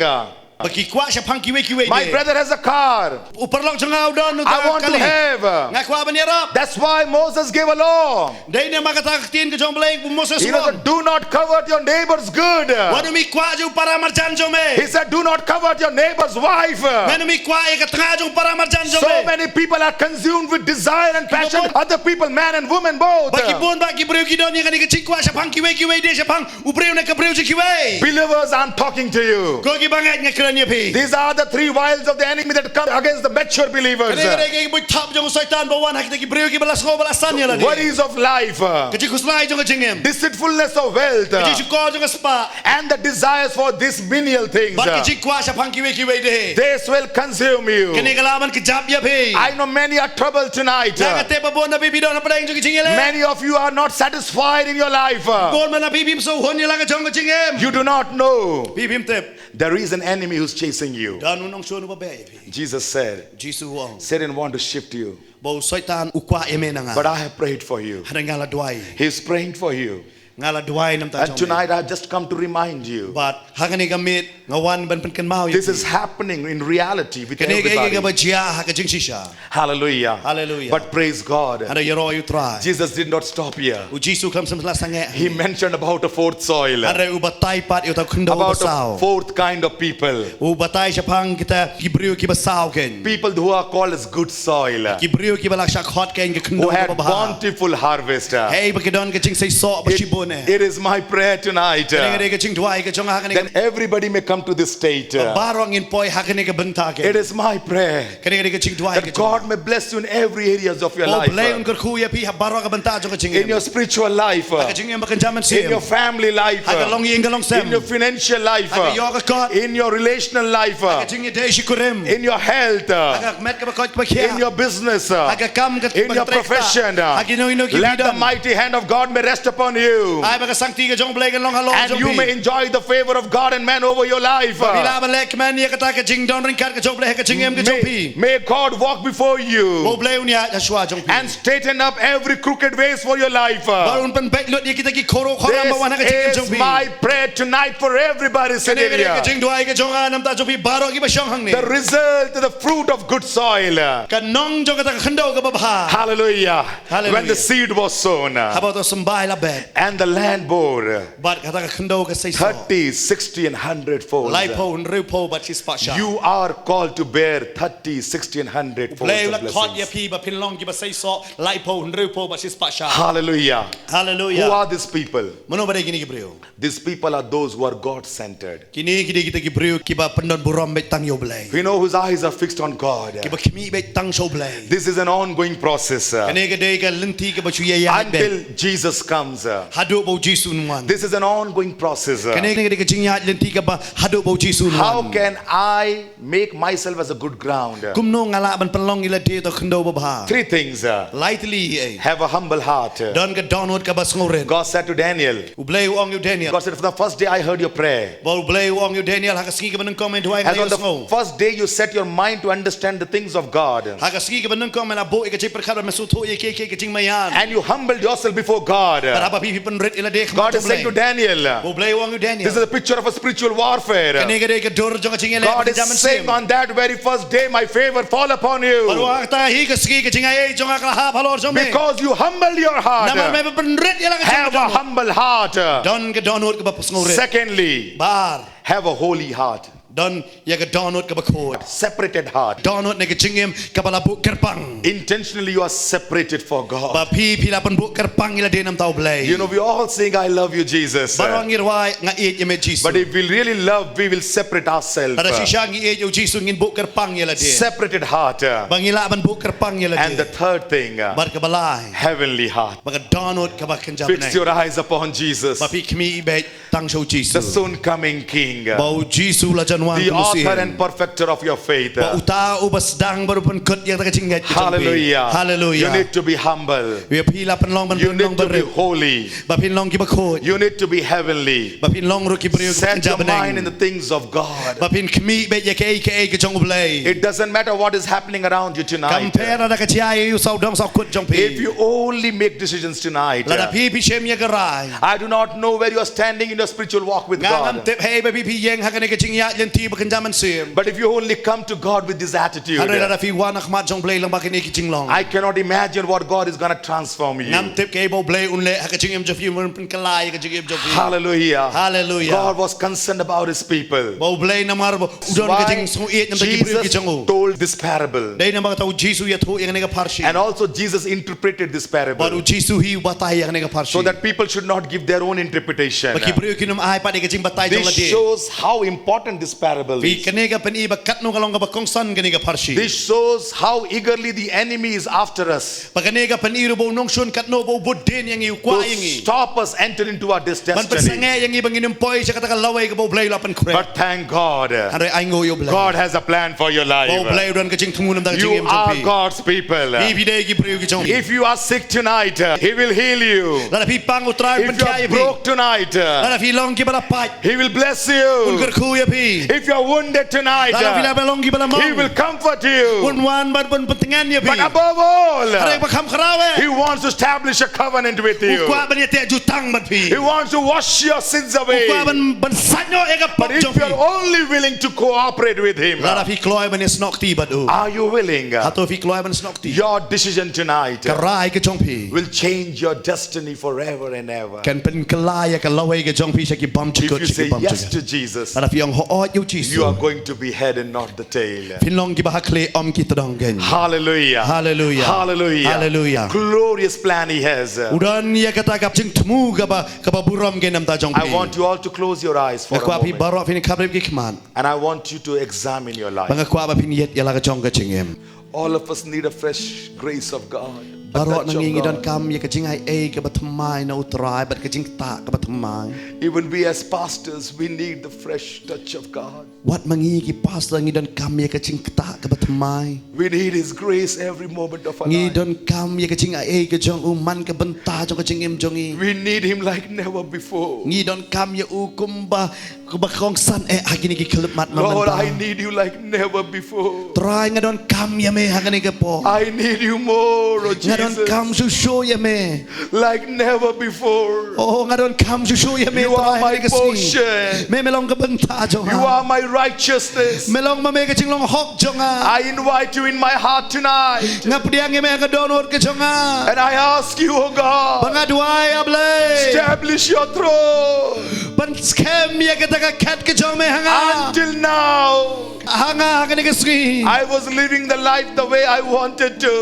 Ba ki kwah shaphang kiwei kiwei de. My brother has a car. U paralok jong nga u don uta ka kali. I want to have. Nga kwah ban ïarap. That's why Moses gave a law. Dei namar kata ka ktien ka jong U Blei, u Moses u ong, he said, "Do not covet your neighbor's good." Wat ym kwah ïa u paramarjan jong me. He said, "Do not covet your neighbor's wife." Wat ym kwah ïa ka tnga jong u paramarjan jong me. So many people are consumed with desire and passion. Other people, man and woman both. Ba ki bun bah ki briew ki don ïa kane ka jingkwah shaphang kiwei kiwei de, shaphang u briew ne ka briew jong kiwei. Believers, I'm talking to you. Ko ki bangeit, nga kren ïa phi. These are the three wiles of the enemy that come against the mature believers. Kane ka dei ka buit thap jong u Soitan ba wan ha kita ki briew kiba la sngew ba la san ïa lade. Worries of life. Ka jingkhuslai jong ka jingim. Deceitfulness of wealth. Ka jingshukor jong ka spah. And the desires for these menial things. Bad ka jingkwah shaphang kiwei kiwei de. This will consume you. Kane ka lah ban kjap ïa phi. I know many are troubled tonight. Nga tip ba bun na phi phi don hapdeng jong ka jingïaleh. Many of you are not satisfied in your life. Bun na phi phim sngewhun ïa la ka jong ka jingim. You do not know. Phi phim tip. There is an enemy who's chasing you. Don u nongshun uba beh ïa phi. Jesus said, Jisu u ong, Satan want to shift you. Ba u Soitan u kwah ïa me na nga. But I have prayed for you. Hynrei nga la duwai. He's praying for you. Nga la duwai namar jong me. And tonight I have just come to remind you. Bad ha kane ka miet nga wan ban pynkynmaw ïa phi. This is happening in reality with everybody. Kane ka dei kaba jia ha ka jingshisha. Hallelujah. Hallelujah. But praise God. Hynrei ïaroh ïa u Trai. Jesus did not stop here. U Jisu khlem shym la sangeh. He mentioned about a fourth soil. Hynrei u batai pat ïa uta u khyndew basaw. About a fourth kind of people. U batai shaphang kita ki briew kiba saw kein. People who are called as good soil. Ki briew kiba la shah khot kein ka khyndew kaba bha. Who had bountiful harvest. Hei ba ki don ka jingseisoh ba shibun. It is my prayer tonight, uh, kane ka dei ka jingduwai ka jong nga ha kane ka, that everybody may come to this state, uh, baroh ngin poi ha kane ka bynta ka. It is my prayer, kane ka dei ka jingduwai ka jong nga, that God may bless you in every areas of your life, uh, ba U Blei un kyrkhu ïa phi ha baroh ka bynta jong ka jingim, in your spiritual life, uh, ha ka jingim ba kynja mynsiem, in your family life, ha ka, uh, longïing ka longsem, in your financial life, ha ka, uh, ïoh ka kot, in your relational life, uh, ha ka jingïadei shikurim, in your health, uh, ha ka met kaba koit kaba khiah, in your business, uh, ha ka kam ka, in your profession, uh, ha kino kino ki, let the mighty hand of God may rest upon you. Ai ba ka sangti ka jong U Blei kan long halor jong phi, and you may enjoy the favor of God and man over your life, uh, ba phi lah ban leh kmen ïa kata ka jingdon ryngkat ka jong U Blei ha ka jingim ka jong phi. May God walk before you, ba U Blei un ïaid hashwa jong phi, and straighten up every crooked ways for your life, uh, ba un pynbeit lut ïa kita ki khoro khoram ba wan ha ka jingim jong phi. This is my prayer tonight for everybody sitting here. Kane ka dei ka jingduwai ka jong nga namar jong phi baroh kiba shong hangne. The result, the fruit of good soil, uh, ka nong jong kata ka khyndew kaba bha. Hallelujah. Hallelujah. When the seed was sown, uh, haba uta u symbai u la bet, and the land bore, uh, bad kata ka khyndew ka seisoh, thirty, sixty and hundred fold, uh, laiphew, hynriewphew bad shispah shar. You are called to bear thirty, sixty and hundred fold of blessings. U Blei u la khot ïa phi ba phin long kiba seisoh, laiphew, hynriewphew bad shispah shar. Hallelujah. Hallelujah. Who are these people? Mano ba dei kine ki briew? These people are those who are God-centered. Kine ki dei kita ki briew kiba pyndonburom beit tang ïa U Blei. We know whose eyes are fixed on God. Kiba khmih beit tang sha U Blei. This is an ongoing process, uh, kane ka dei ka lynti kaba shu ïaid beit, until Jesus comes, uh, haduh ba U Jisu un wan. This is an ongoing process, uh, kane ka dei ka jingïaid lynti kaba haduh ba U Jisu un wan. How can I make myself as a good ground? Kumno nga lah ban pynlong ïa lade uta u khyndew ba bha? Three things, uh, lai tylli. Have a humble heart. Don ka dohnud kaba sngewrit. God said to Daniel, U Blei u ong ïa u Daniel. God said, "From the first day I heard your prayer, ba U Blei u ong ïa u Daniel, ha ka sngi kaba nyngkong men duwai, as on the first day you set your mind to understand the things of God, ha ka sngi kaba nyngkong men la buh ïa ka jingpyrkhat ban sngewthuh ïa kiei kiei ki jingmaïan, and you humbled yourself before God, bad haba phi pynrit ïa lade ha khmat U Blei." God is saying to Daniel, ba U Blei u ong ïa u Daniel. This is a picture of a spiritual warfare. Kane ka dei ka dur jong ka jingïaleh ka jingja mynsiem. God is saying, "On that very first day my favor fall upon you." Bad u ong, ha kata hi ka sngi ka jingaiei jong nga ka la hap halor jong me. Because you humble your heart. Namar me pynrit ïa la ka jingim jong me. Have a humble heart. Don ka dohnud kaba sngewrit. Secondly, ba ar, have a holy heart. Don ïa ka dohnud kaba khuid. Separated heart. Dohnud ne ka jingim kaba la buh kyrpang. Intentionally you are separated for God. Ba phi, phi la pynbuh kyrpang ïa lade namar U Blei. You know, we all sing, "I love you, Jesus." Baroh ngi rwai, "Nga ïeit ïa me Jisu." But if we really love, we will separate ourselves. Lada shisha ngi ïeit ïa U Jisu ngin buh kyrpang ïa lade. Separated heart. Ba ngi lah ban buh kyrpang ïa lade. And the third thing, uh, bad kaba lai, heavenly heart. Ba ka dohnud kaba kynja bneng. Fix your eyes upon Jesus. Ba phi khmih beit tang sha U Jisu. The soon coming King. Ba U Jisu u la jan wan. The author and perfecter of your faith. Ba uta uba sdang bad u pynkut ïa kata ka jingngeit ka jong phi. Hallelujah. Hallelujah. You need to be humble. Ba phi la pynlong ban, you need to be holy. Ba phin long kiba khuid. You need to be heavenly. Ba phin long ruh ki briew kiba kynja bneng. Set your mind in the things of God. Ba phin khmih beit ïa kaei kaei ka jong U Blei. It doesn't matter what is happening around you tonight. Kam pher lada ka jia ïa u sawdong sawkut jong phi. If you only make decisions tonight, lada phi, phi shem ïa ka rai. I do not know where you are standing in your spiritual walk with God. Nga ngam tip haei ba phi, phi ïeng ha kane ka jingïaid lynti ba kynja mynsiem. But if you only come to God with this attitude, hynrei lada phi wan ha khmat jong U Blei lyngba kine ki jinglong, I cannot imagine what God is gonna transform you. Ngam tip kaei ba U Blei un leh ha ka jingim jong phi, un pynkylla ïa ka jingim jong phi. Hallelujah. Hallelujah. God was concerned about his people. Ba U Blei namar ba u don ka jingsngewïeit namar ki briew ki jong u. That's why Jesus told this parable. Dei namar kata U Jisu u ïathuh ïa kane ka pharshi. And also Jesus interpreted this parable. Bad U Jisu hi u batai ïa kane ka pharshi. So that people should not give their own interpretation. Ba ki briew kin ym ai pat ïa ka jingbatai jong lade. This shows how important this parable is. Phi, kane ka pyni ba katno ka long kaba kongsan kane ka pharshi. This shows how eagerly the enemy is after us. Ba kane ka pyni ruh ba u nongshun katno ba u bud dien ïa ngi, u kwah ïa ngi. To stop us enter into our destiny. Ban pynsangeh ïa ngi ba ngin ym poi sha kata ka lawei kaba U Blei u la pynkhreh. But thank God. Hynrei ai nguh ïa U Blei. God has a plan for your life. Ba U Blei u don ka jingthmu namar ka jingim jong phi. You are God's people. Phi, phi dei ki briew ki jong u. If you are sick tonight, uh, He will heal you. Lada phi pang, U Trai un pynkhiah ïa phi. If you are broke tonight, uh, lada phi long kiba la pait, He will bless you. Un kyrkhu ïa phi. If you are wounded tonight, lada phi la long kiba la mong, He will comfort you. Un wan ban, ban pyntngen ïa phi. But above all, hynrei ba kham khraw eh, He wants to establish a covenant with you. U kwah ban ïateh jutang bad phi. He wants to wash your sins away. U kwah ban, ban sait noh ïa ka pop jong phi. But if you are only willing to cooperate with Him, lada phi kloi ban ïasnoh kti bad u. Are you willing? Hato phi kloi ban snoh kti? Your decision tonight, ka rai ka jong phi, will change your destiny forever and ever. Kan pynkylla ïa ka lawei ka jong phi sha ki bymjukut, sha ki bymjukut. If you say yes to Jesus, lada phi ong hooid ïa U Jisu, you are going to be head and not the tail. Phin long kiba ha khlieh, ym ki tdong kein. Hallelujah. Hallelujah. Hallelujah. Hallelujah. Hallelujah. Glorious plan he has. U don ïa kata ka jingthmu kaba kaba burom ka na ka bynta jong phi. I want you all to close your eyes for Nga a kwah phi moment. baroh phin khapkhrip ki khmat. And I want you to examine your Ba life. nga kwah ba phin ïeit ïa la ka jong ka jingim. All of us need a fresh grace of God. A Baroh touch na ngi of ngi don God. kam ïa ka jingai ei kaba thymmai na U Trai bad ka jingktah kaba thymmai. Even we as pastors, we need the fresh touch of God. Wat ma ngi ki pastor ngi don kam ïa ka jingktah kaba thymmai. We need His grace every moment of our Ngi life. Don kam ïa ka jingai ei ka jong u man ka bynta jong ka jingim jong ngi. We need Him like never before. Ngi don kam ïa u kumba kumba kongsan eh ha kine ki khyllipmat man Lord, bynta. I need you like never before. Trai nga don kam ïa me ha kane ka por. I need you more, oh Nga don kam Jesus. shuh shuh ïa me. Like never before. Oh nga don kam shuh shuh ïa me. You are Trai ha my kane ka sngi. Portion. Me me long ka bynta jong You nga. Are my righteousness. Me long ma me ka jinglong hok jong nga. I invite you in my heart tonight. Nga pdiang ïa me ha ka dohnud ka jong nga. And I ask you, oh Ba God, nga duwai A Blei. Establish your throne. Ban skhem ïa kata ka khet ka jong me ha nga. Until now, Ha nga ha kane ka sngi. I was living the life the way I wanted to.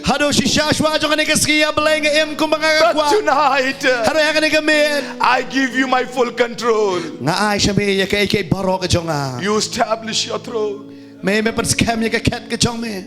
Haduh shisha shuwa jong kane ka sngi A Blei nga im kumba nga ka But kwah. Tonight, uh, Haduh ha kane ka miet. I give you my full control. Nga ai sha me ïa kaei kaei baroh ka jong nga. You establish your throne. Me me pynskhem ïa ka khet ka jong me.